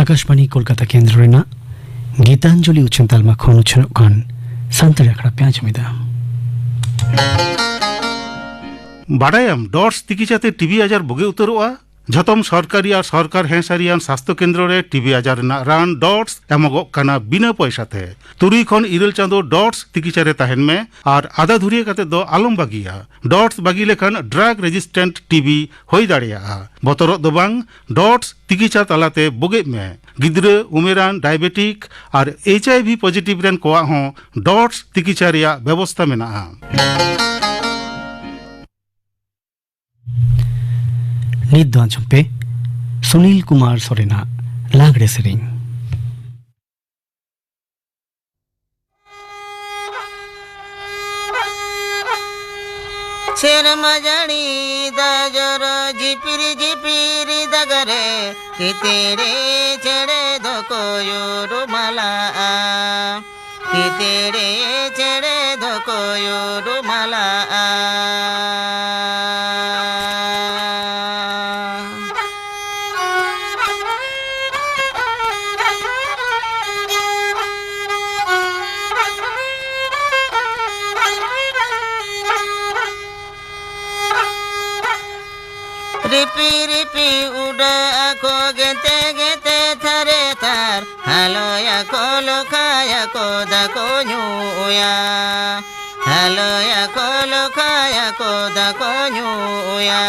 ᱟᱠᱟᱥᱵᱟᱬᱤ ᱠᱳᱞᱠᱟᱛᱟ ᱠᱮᱱᱫᱨᱚ ᱨᱮᱱᱟᱜ ᱜᱤᱛᱟᱧᱡᱚᱞᱤ ᱩᱪᱷᱟᱹᱱ ᱛᱟᱞᱢᱟ ᱠᱷᱚᱱ ᱩᱪᱷᱟᱹᱱᱚᱜ ᱠᱟᱱ ᱥᱟᱱᱛᱟᱲᱤ ᱟᱠᱷᱲᱟ ᱯᱮ ᱟᱸᱡᱚᱢᱮᱫᱟ᱾ ᱵᱟᱰᱟᱭᱟᱢ, ᱰᱚᱴᱥ ᱛᱤᱠᱤᱪᱟᱛᱮ ᱴᱤᱵᱤ ᱟᱡᱟᱨ ᱵᱩᱜᱤ ᱩᱛᱟᱹᱨᱚᱜᱼᱟ? ᱡᱷᱚᱛᱚᱢ ᱥᱚᱨᱠᱟᱨᱤ ᱟᱨ ᱥᱚᱨᱠᱟᱨ ᱦᱮᱸ ᱥᱟᱹᱨᱤᱭᱟᱱ ᱥᱟᱥᱛᱷᱚ ᱠᱮᱱᱫᱨᱚ ᱨᱮ ᱴᱤᱵᱤ ᱟᱡᱟᱨ ᱨᱮᱱᱟᱜ ᱨᱟᱱ ᱰᱚᱴᱥ ᱮᱢᱚᱜᱚᱜ ᱠᱟᱱᱟ ᱵᱤᱱᱟᱹ ᱯᱚᱭᱥᱟ ᱛᱮ᱾ ᱛᱩᱨᱩᱭ ᱠᱷᱚᱱ ᱤᱨᱟᱹᱞ ᱪᱟᱸᱫᱚ ᱰᱚᱴᱥ ᱛᱤᱠᱤᱪᱟ ᱨᱮ ᱛᱟᱦᱮᱱ ᱢᱮ ᱟᱨ ᱟᱫᱟ ᱫᱷᱩᱨᱤᱭᱟᱹ ᱠᱟᱛᱮ ᱫᱚ ᱟᱞᱚᱢ ᱵᱟᱹᱜᱤᱭᱟ᱾ ᱰᱚᱴᱥ ᱵᱟᱹᱜᱤ ᱞᱮᱠᱷᱟᱱ ᱰᱨᱟᱜ ᱨᱮᱡᱤᱥᱴᱮᱱᱴ ᱴᱤᱵᱤ ᱦᱩᱭ ᱫᱟᱲᱮᱭᱟᱜᱼᱟ᱾ ᱵᱚᱛᱚᱨᱚᱜ ᱫᱚ ᱵᱟᱝ, ᱰᱚᱴᱥ ᱛᱤᱠᱤᱪᱟ ᱛᱟᱞᱟᱛᱮ ᱵᱩᱜᱤᱜ ᱢᱮ᱾ ᱜᱤᱫᱽᱨᱟᱹ, ᱩᱢᱮᱨᱟᱱ, ᱰᱟᱭᱟᱵᱮᱴᱤᱠ ᱟᱨ ᱮᱭᱤᱪ ᱟᱭ ᱵᱷᱤ ᱯᱚᱡᱤᱴᱤᱵᱷ ᱨᱮᱱ ᱠᱚᱣᱟᱜ ᱦᱚᱸ ᱰᱚᱴᱥ ᱛᱤᱠᱤᱪᱟ ᱨᱮᱭᱟᱜ ᱵᱮᱵᱚᱥᱛᱟ ᱢᱮᱱᱟᱜᱼᱟ᱾ ᱱᱤᱛ ᱫᱚ ᱟᱸᱡᱚᱢ ᱯᱮ ᱥᱩᱱᱤᱞ ᱠᱩᱢᱟᱨ ᱥᱚᱨᱮᱱᱟᱜ ᱞᱟᱜᱽᱲᱮ ᱥᱮᱨᱮᱧ᱾ ᱥᱮᱨᱢᱟ ᱡᱟᱹᱲᱤ ᱫᱟᱜ ᱡᱚᱨᱚ ᱡᱷᱤᱯᱤᱨ ᱡᱷᱤᱯᱤᱨ ᱫᱟᱜ ᱨᱮ, ᱛᱤᱛᱤᱲᱤ ᱪᱮᱬᱮ ᱫᱚᱠᱚ ᱩᱨᱩᱢᱟᱞᱟᱜᱼᱟ᱾ ᱛᱤᱛᱤᱲᱤ ᱪᱮᱬᱮ ᱫᱚᱠᱚ ᱩᱨᱩᱢᱟᱞᱟᱜᱼᱟ᱾ ᱨᱤᱯᱤ ᱨᱤᱯᱤ ᱩᱰᱟᱹᱜ ᱟᱠᱚ ᱜᱮᱛᱮ ᱜᱮᱛᱮ ᱛᱷᱟᱨᱮ ᱛᱷᱟᱨ, ᱦᱟᱞᱚᱭᱟᱠᱚ ᱞᱚᱠᱷᱟᱭᱟᱠᱚ ᱫᱟᱠᱚ ᱧᱩᱭᱟ᱾ ᱦᱟᱞᱚᱭᱟᱠᱚ ᱞᱚᱠᱷᱟᱭᱟᱠᱚ ᱫᱟᱠᱚ ᱧᱩᱭᱟ᱾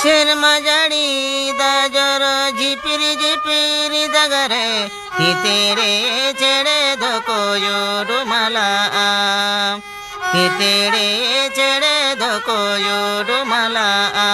ᱥᱮᱨᱢᱟ ᱡᱟᱹᱲᱤ ᱫᱟᱜ ᱡᱚᱨᱚ ᱡᱷᱤᱯᱤᱨ ᱡᱷᱤᱯᱤᱨ ᱫᱟᱜ ᱨᱮ, ᱛᱤᱛᱤᱨᱤ ᱪᱮᱬᱮ ᱫᱚᱠᱚ ᱩᱰᱩᱢᱟᱞᱟᱜᱼᱟ᱾ ᱛᱤᱛᱤᱨᱤ ᱪᱮᱬᱮ ᱫᱚᱠᱚ ᱩᱰᱩᱢᱟᱞᱟᱜᱼᱟ᱾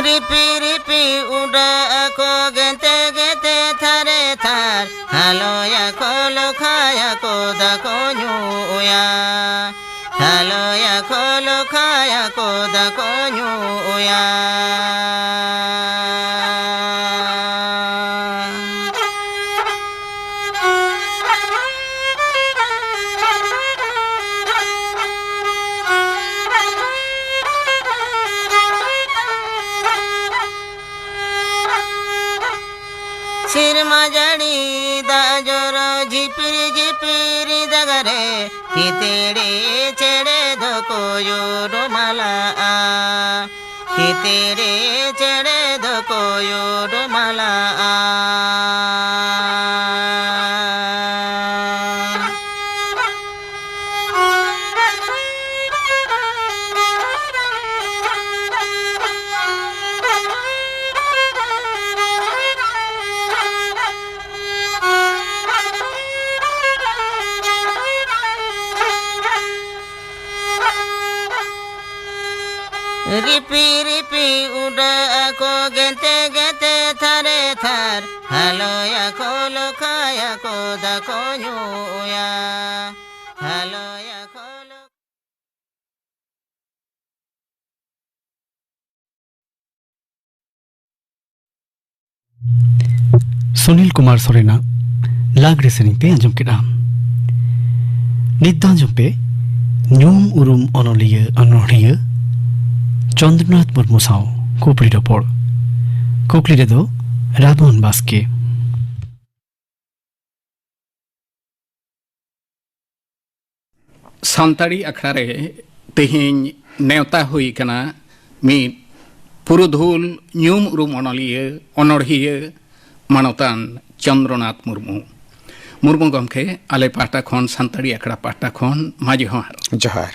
ᱨᱤᱯᱤ ᱨᱤᱯᱤ ᱩᱰᱟᱹᱜ ᱟᱠᱚ ᱜᱮᱛᱮ ᱜᱮᱛᱮ ᱛᱷᱟᱨᱮ ᱛᱷᱟᱨ, ᱦᱟᱞᱚᱭᱟᱠᱚ ᱞᱚᱠᱷᱟᱭᱟᱠᱚ ᱫᱟᱠᱚ ᱧᱩᱭᱟ᱾ ᱦᱟᱞᱚᱭᱟᱠᱚ ᱞᱚᱠᱷᱟᱭᱟᱠᱚ ᱫᱟᱠᱚ ᱧᱩᱭᱟ᱾ ᱥᱮᱨᱢᱟ ᱡᱟᱹᱲᱤ ᱫᱟᱜ ᱡᱚᱨᱚ ᱡᱷᱤᱯᱤᱨ ᱡᱷᱤᱯᱤᱨ ᱫᱟᱜ ᱨᱮ, ᱛᱤᱛᱤᱨᱤ ᱪᱮᱬᱮ ᱫᱚᱠᱚ ᱩᱰᱩᱢᱟᱞᱟᱜᱼᱟ᱾ ᱛᱤᱛᱤᱨᱤ ᱪᱮᱬᱮ ᱫᱚᱠᱚ ᱩᱰᱩᱢᱟᱞᱟᱜᱼᱟ᱾ ᱨᱤᱯᱤ ᱨᱤᱯᱤ ᱩᱰᱟᱹᱜ ᱟᱠᱚ ᱜᱮᱛᱮ ᱜᱮᱛᱮ ᱛᱷᱟᱨᱮ ᱛᱷᱟᱨ, ᱦᱟᱞᱚᱭᱟᱠᱚ ᱞᱚᱠᱷᱟᱭᱟᱠᱚ ᱫᱟᱠᱚ ᱧᱩᱭᱟ, ᱦᱟᱞᱚᱭᱟᱠᱚ ᱞᱚ- ᱥᱩᱱᱤᱞ ᱠᱩᱢᱟᱨ ᱥᱚᱨᱮᱱᱟᱜ ᱞᱟᱜᱽᱲᱮ ᱥᱮᱨᱮᱧ ᱯᱮ ᱟᱸᱡᱚᱢ ᱠᱮᱫᱟ᱾ ᱱᱤᱛ ᱫᱚ ᱟᱸᱡᱚᱢ ᱯᱮ ᱧᱩᱢ ᱩᱨᱩᱢ ᱚᱱᱚᱞᱤᱭᱟᱹ ᱚᱱᱚᱲᱦᱤᱭᱟᱹ ᱪᱚᱱᱫᱨᱚᱱᱟᱛᱷ ᱢᱩᱨᱢᱩ ᱥᱟᱶ ᱠᱩᱠᱞᱤ ᱨᱚᱯᱚᱲ᱾ ᱠᱩᱠᱞᱤ ᱨᱮᱫᱚ ᱨᱟᱵᱚᱱ ᱵᱟᱥᱠᱮ᱾ ᱥᱟᱱᱛᱟᱲᱤ ᱟᱠᱷᱲᱟ ᱨᱮ ᱛᱮᱦᱮᱧ ᱱᱮᱣᱛᱟ ᱦᱩᱭ ᱠᱟᱱᱟ ᱢᱤᱫ ᱯᱩᱨᱩᱫᱷᱩᱞ, ᱧᱩᱢ ᱩᱨᱩᱢ ᱚᱱᱚᱞᱤᱭᱟᱹ, ᱚᱱᱚᱲᱦᱤᱭᱟᱹ, ᱢᱟᱱᱚᱛᱟᱱ ᱪᱚᱱᱫᱨᱚᱱᱟᱛᱷ ᱢᱩᱨᱢᱩ᱾ ᱢᱩᱨᱢᱩ ᱜᱚᱢᱠᱮ, ᱟᱞᱮ ᱯᱟᱦᱴᱟ ᱠᱷᱚᱱ, ᱥᱟᱱᱛᱟᱲᱤ ᱟᱠᱷᱲᱟ ᱯᱟᱦᱴᱟ ᱠᱷᱚᱱ ᱢᱟ ᱡᱚᱦᱟᱨ᱾ ᱡᱚᱦᱟᱨ᱾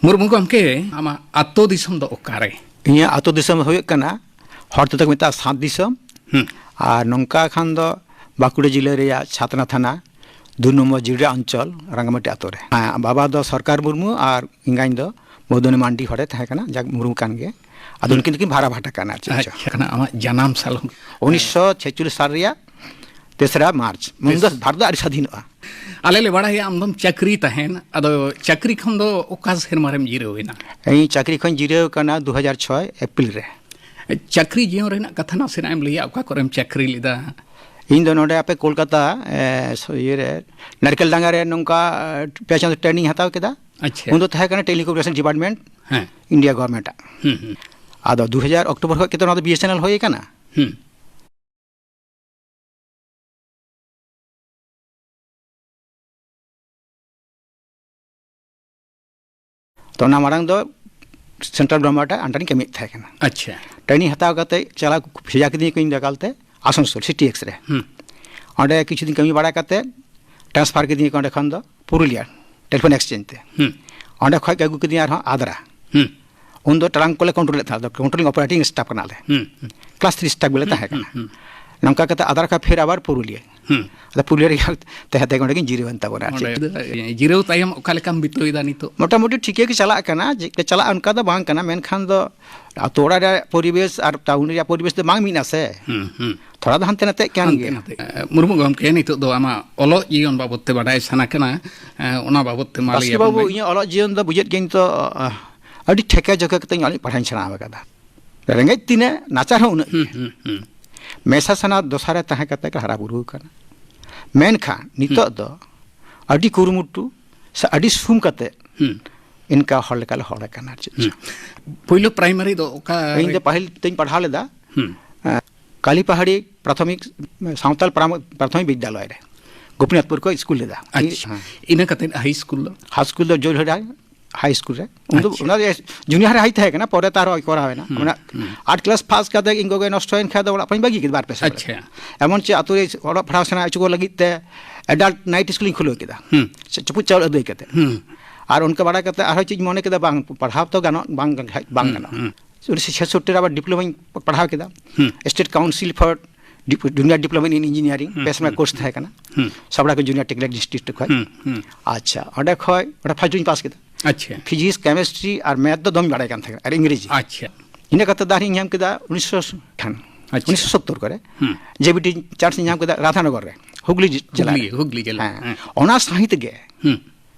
ᱢᱩᱨᱢᱩ ᱜᱚᱢᱠᱮ, ᱟᱢᱟᱜ ᱟᱛᱳ ᱫᱤᱥᱚᱢ ᱫᱚ ᱚᱠᱟᱨᱮ? ᱤᱧᱟᱹᱜ ᱟᱛᱳ ᱫᱤᱥᱚᱢ ᱦᱩᱭᱩᱜ ᱠᱟᱱᱟ, ᱦᱚᱲ ᱛᱮᱫᱚ ᱠᱚ ᱢᱮᱛᱟᱜᱼᱟ ᱥᱟᱛ ᱫᱤᱥᱚᱢ᱾ ᱦᱩᱸ᱾ ᱟᱨ ᱱᱚᱝᱠᱟ ᱠᱷᱟᱱ ᱫᱚ ᱵᱟᱸᱠᱩᱲᱟ ᱡᱤᱞᱟᱹ ᱨᱮᱭᱟᱜ ᱪᱷᱟᱛᱱᱟ ᱛᱷᱟᱱᱟ, ᱫᱩ ᱱᱚᱢᱵᱚᱨ ᱡᱤᱨᱟ ᱚᱧᱪᱚᱞ, ᱨᱟᱝᱜᱟᱢᱟᱴᱤ ᱟᱛᱳ ᱨᱮ᱾ ᱦᱮᱸ, ᱵᱟᱵᱟ ᱫᱚ ᱥᱚᱨᱠᱟᱨ ᱢᱩᱨᱢᱩ ᱟᱨ ᱮᱸᱜᱟᱧ ᱫᱚ ᱢᱚᱫᱩᱱᱤ ᱢᱟᱱᱰᱤ ᱦᱚᱲᱮ ᱛᱟᱦᱮᱸ ᱠᱟᱱᱟ, ᱡᱟᱠ ᱢᱩᱨᱢᱩ ᱠᱟᱱ ᱜᱮ᱾ ᱟᱫᱚ ᱦᱩᱸ᱾ ᱩᱱᱠᱤᱱ ᱫᱚᱠᱤᱱ ᱵᱷᱟᱨᱟ ᱵᱷᱟᱴᱟ ᱠᱟᱱᱟ, ᱟᱨ ᱪᱮᱫ ᱪᱚ᱾ ᱟᱪᱪᱷᱟ, ᱠᱟᱱᱟ ᱟᱢᱟᱜ ᱡᱟᱱᱟᱢ ᱥᱟᱞ ᱦᱚᱸ? ᱩᱱᱤᱥᱥᱚ ᱪᱷᱮᱪᱪᱚᱞᱞᱤᱥ ᱥᱟᱞ ᱨᱮᱭᱟᱜ ᱛᱮᱥᱨᱟ ᱢᱟᱨᱪ᱾ ᱩᱱ ᱫᱚ ᱵᱮᱥ᱾ ᱵᱷᱟᱨᱚᱛ ᱫᱚ ᱟᱹᱰᱤ ᱥᱟᱫᱷᱤᱱᱚᱜᱼᱟ᱾ ᱟᱞᱮ ᱞᱮ ᱵᱟᱲᱟᱭᱟ ᱟᱢ ᱫᱚᱢ ᱪᱟᱹᱠᱨᱤ ᱛᱟᱦᱮᱱ, ᱟᱫᱚ ᱪᱟᱹᱠᱨᱤ ᱠᱷᱚᱱ ᱫᱚ ᱚᱠᱟ ᱥᱮᱨᱢᱟ ᱨᱮᱢ ᱡᱤᱨᱟᱹᱣ ᱮᱱᱟ? ᱤᱧ ᱪᱟᱹᱠᱨᱤ ᱠᱷᱚᱱ ᱡᱤᱨᱟᱹᱣ ᱠᱟᱱᱟ ᱫᱩ ᱦᱟᱡᱟᱨ ᱪᱷᱚᱭ ᱮᱯᱨᱤᱞ ᱨᱮ᱾ ᱪᱟᱹᱠᱨᱤ ᱡᱤᱭᱚᱱ ᱨᱮᱱᱟᱜ ᱠᱟᱛᱷᱟ ᱱᱟᱥᱮᱱᱟᱜ ᱮᱢ ᱞᱟᱹᱭᱟ, ᱚᱠᱟ ᱠᱚᱨᱮᱢ ᱪᱟᱹᱠᱨᱤ ᱞᱮᱫᱟ? ᱤᱧ ᱫᱚ ᱱᱚᱰᱮ ᱟᱯᱮ ᱠᱳᱞᱠᱟᱛᱟ, ᱮ, ᱥᱚ-, ᱤᱭᱟᱹ ᱨᱮ, ᱱᱟᱲᱠᱮᱞ ᱰᱟᱸᱜᱟ ᱨᱮ ᱱᱚᱝᱠᱟ, ᱮ, ᱯᱮ ᱪᱟᱸᱫᱳ training ᱦᱟᱛᱟᱣ ᱠᱮᱫᱟ᱾ ᱟᱪᱪᱷᱟ᱾ ᱩᱱ ᱫᱚ ᱛᱟᱦᱮᱸ ᱠᱟᱱᱟ telecommunication department, ᱦᱮᱸ᱾ India government ᱟᱜ᱾ ᱦᱩᱸ, ᱦᱩᱸ᱾ ᱟᱫᱚ ᱫᱩ ᱦᱟᱡᱟᱨ ᱚᱠᱴᱳᱵᱚᱨ ᱠᱷᱚᱱ ᱠᱤᱱᱛᱩ ᱱᱚᱣᱟ ᱫᱚ BSNL ᱦᱩᱭ ᱟᱠᱟᱱᱟ᱾ ᱦᱩᱸ᱾ ᱛᱚ, ᱚᱱᱟ ᱢᱟᱲᱟᱝ ᱫᱚ central government ᱟᱜ under ᱨᱤᱧ ᱠᱟᱹᱢᱤᱭᱮᱫ ᱛᱟᱦᱮᱸ ᱠᱟᱱᱟ᱾ ᱟᱪᱪᱷᱟ᱾ Training ᱦᱟᱛᱟᱣ ᱠᱟᱛᱮ ᱪᱟᱞᱟᱣ, ᱵᱷᱮᱡᱟ ᱠᱤᱫᱤᱧᱟ ᱠᱚ ᱤᱧ ᱫᱚ ᱮᱠᱟᱞᱛᱮ ᱟᱥᱟᱱᱥᱳᱞ CTX ᱨᱮ᱾ ᱦᱩᱸ᱾ ᱚᱸᱰᱮ ᱠᱤᱪᱷᱩ ᱫᱤᱱ ᱠᱟᱹᱢᱤ ᱵᱟᱲᱟ ᱠᱟᱛᱮ transfer ᱠᱤᱫᱤᱧᱟ ᱠᱚ ᱚᱸᱰᱮ ᱠᱷᱚᱱ ᱫᱚ ᱯᱩᱨᱩᱞᱤᱭᱟ telephone exchange ᱛᱮ᱾ ᱦᱩᱸ᱾ ᱚᱸᱰᱮ ᱠᱷᱚᱱ ᱠᱚ ᱟᱹᱜᱩ ᱠᱤᱫᱤᱧᱟ ᱟᱨᱦᱚᱸ ᱟᱫᱽᱨᱟ᱾ ᱦᱩᱸ᱾ ᱩᱱ ᱫᱚ ᱴᱨᱟᱝᱠ ᱠᱚᱞᱮ control ᱮᱫ ᱛᱟᱦᱮᱸᱫ, controlling operating staff ᱠᱟᱱᱟᱞᱮ᱾ ᱦᱩᱸ, ᱦᱩᱸ᱾ Class three staff ᱜᱮᱞᱮ ᱦᱩᱸ, ᱛᱟᱦᱮᱸ ᱠᱟᱱᱟ᱾ ᱦᱩᱸ, ᱦᱩᱸ᱾ ᱱᱚᱝᱠᱟ ᱠᱟᱛᱮ ᱟᱫᱽᱨᱟ ᱠᱷᱚᱱ ᱯᱷᱤᱨ ᱟᱵᱟᱨ ᱯᱩᱨᱩᱞᱤᱭᱟᱹ᱾ ᱦᱩᱸ᱾ ᱟᱫᱚ ᱯᱩᱨᱩᱞᱤᱭᱟᱹ ᱨᱮᱜᱮ ᱛᱟᱦᱮᱸ ᱛᱮᱜᱮ ᱚᱸᱰᱮ ᱜᱤᱧ ᱡᱤᱨᱟᱹᱣ ᱮᱱ ᱛᱟᱵᱚᱱᱟ, ᱟᱨ ᱚᱸᱰᱮ ᱪᱮᱫ ᱪᱚ᱾ ᱡᱤᱨᱟᱹᱣ ᱛᱟᱭᱚᱢ ᱚᱠᱟ ᱞᱮᱠᱟᱢ ᱵᱤᱛᱟᱹᱣ ᱮᱫᱟ ᱱᱤᱛᱚᱜ? ᱢᱚᱴᱟᱢᱩᱴᱤ ᱴᱷᱤᱠ ᱜᱮ ᱪᱟᱞᱟᱜ ᱠᱟᱱᱟ, ᱪᱮᱫ ᱞᱮᱠᱟ ᱪᱟᱞᱟᱜᱼᱟ ᱚᱱᱠᱟ ᱫᱚ ᱵᱟᱝ ᱠᱟᱱᱟ, ᱢᱮᱱᱠᱷᱟᱱ ᱫᱚ ᱟᱛᱳ ᱚᱲᱟᱜ ᱨᱮᱭᱟᱜ ᱯᱚᱨᱤᱵᱮᱥ ᱟᱨ town ᱨᱮᱭᱟᱜ ᱯᱚᱨᱤᱵᱮᱥ ᱫᱚ ᱵᱟᱝ ᱢᱤᱫ ᱟᱥᱮ᱾ ᱦᱩᱸ, ᱦᱩᱸ᱾ ᱛᱷᱚᱲᱟ ᱫᱚ ᱦᱟᱱᱛᱮ ᱱᱟᱛᱮᱜ ᱠᱟᱱ ᱦᱟᱱᱛᱮ ᱜᱮᱭᱟ᱾ ᱱᱟᱛᱮ᱾ ᱮ, ᱢᱩᱨᱢᱩ ᱜᱚᱢᱠᱮ, ᱱᱤᱛᱚᱜ ᱫᱚ ᱟᱢᱟᱜ ᱚᱞᱚᱜ ᱡᱤᱭᱚᱱ ᱵᱟᱵᱚᱫ ᱛᱮ ᱵᱟᱰᱟᱭ ᱥᱟᱱᱟ ᱠᱟᱱᱟ, ᱮ, ᱚᱱᱟ ᱵᱟᱵᱚᱫ ᱛᱮ ᱢᱟ ᱞᱟᱹᱭ ᱵᱟᱥᱠᱮ ᱟᱵᱚᱱ ᱵᱟᱹᱵᱩ, ᱢᱮ᱾ ᱤᱧᱟᱹᱜ ᱚᱞᱚᱜ ᱡᱤᱭᱚᱱ ᱫᱚ ᱵᱩᱡᱷᱟᱹᱣᱮᱫ ᱜᱤᱭᱟᱹᱧ ᱛᱚ, ᱟ, ᱟᱹᱰᱤ ᱴᱷᱮᱠᱟ ᱡᱚᱠᱷᱟ ᱠᱟᱛᱮ ᱤᱧ ᱚᱞᱚᱜ ᱯᱟᱲᱦᱟᱣ ᱤᱧ ᱥᱮᱬᱟ ᱟᱠᱟᱫᱟ᱾ ᱨᱮᱸᱜᱮᱡ ᱛᱤᱱᱟᱹᱜ, ᱱᱟᱪᱟᱨ ᱦᱚᱸ ᱩᱱᱟᱹᱜ ᱦᱩᱸ, ᱜᱮ᱾ ᱦᱩᱸ, ᱦᱩᱸ᱾ ᱢᱮᱥᱟ ᱥᱟᱱᱟ ᱫᱚᱥᱟ ᱨᱮ ᱛᱟᱦᱮᱸ ᱠᱟᱛᱮ ᱠᱚ ᱦᱟᱨᱟ ᱵᱩᱨᱩ ᱟᱠᱟᱱᱟ᱾ ᱢᱮᱱᱠᱷᱟᱱ ᱱᱤᱛᱚᱜ ᱫᱚ ᱟᱹᱰᱤ ᱠᱩᱨᱩᱢᱩᱴᱩ ᱥᱮ ᱟᱹᱰᱤ ᱥᱩᱢ ᱠᱟᱛᱮ ᱦᱩᱸ᱾ ᱤᱱᱠᱟ ᱦᱚᱲ ᱞᱮᱠᱟ ᱞᱮ ᱦᱚᱲ ᱟᱠᱟᱱᱟ, ᱟᱨ ᱪᱮᱫ ᱪᱚ᱾ ᱯᱳᱭᱞᱳ ᱯᱨᱟᱭᱢᱟᱨᱤ ᱫᱚ ᱚᱠᱟ ᱤᱧ ᱨᱮ? ᱫᱚ ᱯᱟᱹᱦᱤᱞ ᱛᱮᱧ ᱯᱟᱲᱦᱟᱣ ᱞᱮᱫᱟ ᱦᱩᱸ᱾ ᱠᱟᱞᱤᱯᱟᱦᱟᱲᱤ ᱯᱨᱟᱛᱷᱚᱢᱤᱠ ᱥᱟᱶᱛᱟᱞ ᱯᱨᱟᱢ- ᱯᱨᱟᱛᱷᱚᱢᱤᱠ ᱵᱤᱫᱽᱭᱟᱞᱚᱭ ᱨᱮ, ᱜᱳᱯᱤᱱᱟᱛᱷᱯᱩᱨ ᱠᱚ ᱥᱠᱩᱞ ᱞᱮᱫᱟ᱾ ᱟᱪᱪᱷᱟ᱾ ᱦᱮᱸ᱾ ᱤᱱᱟᱹ ᱠᱟᱛᱮ ᱦᱟᱭ ᱥᱠᱩᱞ ᱫᱚ? ᱦᱟᱭ ᱥᱠᱩᱞ ᱫᱚ ᱡᱳᱨᱦᱟᱴ ᱦᱟᱭ ᱥᱠᱩᱞ ᱨᱮ᱾ ᱩᱱ ᱫᱚ ᱟᱪᱪᱷᱟ᱾ ᱚᱱᱟ ᱫᱚ ᱡᱩᱱᱤᱭᱟᱨ ᱦᱟᱭ ᱛᱟᱦᱮᱸ ᱠᱟᱱᱟ, ᱯᱚᱨᱮ ᱛᱮ ᱟᱨᱦᱚᱸ ᱠᱚᱨᱟᱣ ᱮᱱᱟ᱾ ᱦᱩᱸ, ᱢᱟᱱᱮ ᱦᱩᱸ᱾ ᱟᱴ ᱠᱞᱟᱥ ᱯᱟᱥ ᱠᱟᱛᱮ ᱤᱧ ᱜᱚᱜᱚᱭ ᱱᱚᱥᱴᱚᱭᱮᱱ ᱠᱷᱟᱱ ᱫᱚ ᱚᱲᱟᱜ ᱠᱷᱚᱱᱤᱧ ᱵᱟᱹᱜᱤ ᱠᱮᱫᱟ ᱵᱟᱨ ᱯᱮ ᱥᱮᱨᱢᱟ᱾ ᱟᱪᱪᱷᱟ᱾ ᱮᱢᱚᱱ ᱪᱮ ᱟᱛᱳ ᱨᱮ ᱚᱞᱚᱜ ᱯᱟᱲᱦᱟᱣ ᱥᱮᱬᱟ ᱦᱚᱪᱚ ᱠᱚ ᱞᱟᱹᱜᱤᱫ ᱛᱮ ᱮᱰᱟᱞᱴ ᱱᱟᱭᱤᱴ ᱥᱠᱩᱞᱤᱧ ᱠᱷᱩᱞᱟᱹᱣ ᱠᱮᱫᱟ᱾ ᱦᱩᱸ᱾ ᱪᱮ ᱪᱩᱯᱩᱫ ᱪᱟᱣᱞ ᱟᱹᱫᱟᱹᱭ ᱠᱟᱛᱮ᱾ ᱦᱩᱸ᱾ ᱟᱨ ᱚᱱᱠᱟ ᱵᱟᱲᱟ ᱠᱟᱛᱮ ᱟᱨᱦᱚᱸ ᱪᱮᱫ ᱤᱧ ᱢᱚᱱᱮ ᱠᱮᱫᱟ, ᱵᱟᱝ, ᱯᱟᱲᱦᱟᱣ ᱛᱚ ᱜᱟᱱᱚᱜ, ᱵᱟᱝ, ᱵᱟᱝ ᱦᱩᱸ, ᱜᱟᱱᱚᱜᱼᱟ᱾ ᱦᱩᱸ᱾ ᱩᱱᱤᱥᱥᱚ ᱪᱷᱮᱥᱚᱴᱴᱤ ᱨᱮ ᱟᱵᱟᱨ ᱰᱤᱯᱞᱳᱢᱟᱧ ᱯᱟᱲᱦᱟᱣ ᱠᱮᱫᱟ᱾ ᱦᱩᱸ᱾ State council for dip-, junior diploma in engineering, ᱦᱩᱸ, ᱯᱮ ᱥᱮᱨᱢᱟ ᱦᱩᱸ, ᱠᱳᱨᱥ ᱦᱩᱸ᱾ ᱛᱟᱦᱮᱸ ᱠᱟᱱᱟ᱾ ᱦᱩᱸ᱾ ᱥᱟᱵᱲᱟ ᱠᱚ ᱡᱩᱱᱤᱭᱟᱨ ᱴᱮᱠᱱᱤᱠᱟᱞ ᱤᱱᱥᱴᱤᱴᱤᱭᱩᱴ ᱠᱷᱚᱱ᱾ ᱦᱩᱸ, ᱦᱩᱸ᱾ ᱟᱪᱪᱷᱟ, ᱚᱸᱰᱮ ᱠᱷᱚᱱ, ᱚᱸᱰᱮ ᱯᱷᱟᱥᱴ ᱰᱤᱵᱤᱡᱚᱱ ᱯᱟᱥ ᱠᱮᱫᱟ᱾ ᱟᱪᱪᱷᱟ᱾ ᱯᱷᱤᱡᱤᱠᱥ, ᱠᱮᱢᱤᱥᱴᱨᱤ ᱟᱨ ᱢᱮᱛᱷ ᱫᱚ ᱫᱚᱢᱮᱧ ᱵᱟᱲᱟᱭ ᱠᱟᱱ ᱛᱟᱦᱮᱸ ᱠᱟᱱᱟ, ᱟᱨ ᱤᱝᱨᱮᱡᱤ᱾ ᱟᱪᱪᱷᱟ᱾ ᱤᱱᱟᱹ ᱠᱟᱛᱮ ᱫᱟᱨᱤᱧ ᱧᱟᱢ ᱠᱮᱫᱟ ᱩᱱᱤᱥᱥᱚ ᱠᱷᱟᱱ, ᱟᱪᱪᱷᱟ᱾ ᱩᱱᱤᱥᱥᱚ ᱥᱚᱛᱛᱚᱨ ᱠᱚᱨᱮ ᱦᱩᱸ᱾ ᱡᱮᱵᱤᱴᱤ ᱪᱟᱱᱥ ᱤᱧ ᱧᱟᱢ ᱠᱮᱫᱟ ᱨᱟᱫᱷᱟᱱᱚᱜᱚᱨ ᱨᱮ, ᱦᱩᱜᱽᱞᱤ ᱡᱮ-, ᱡᱮᱞᱟ ᱨᱮ᱾ ᱦᱩᱜᱽᱞᱤ, ᱦᱩᱜᱽᱞᱤ ᱡᱮᱞᱟ᱾ ᱦᱮᱸ᱾ ᱦᱮᱸ᱾ ᱚᱱᱟ ᱥᱟᱶᱦᱮᱫ ᱜᱮ ᱦᱩᱸ᱾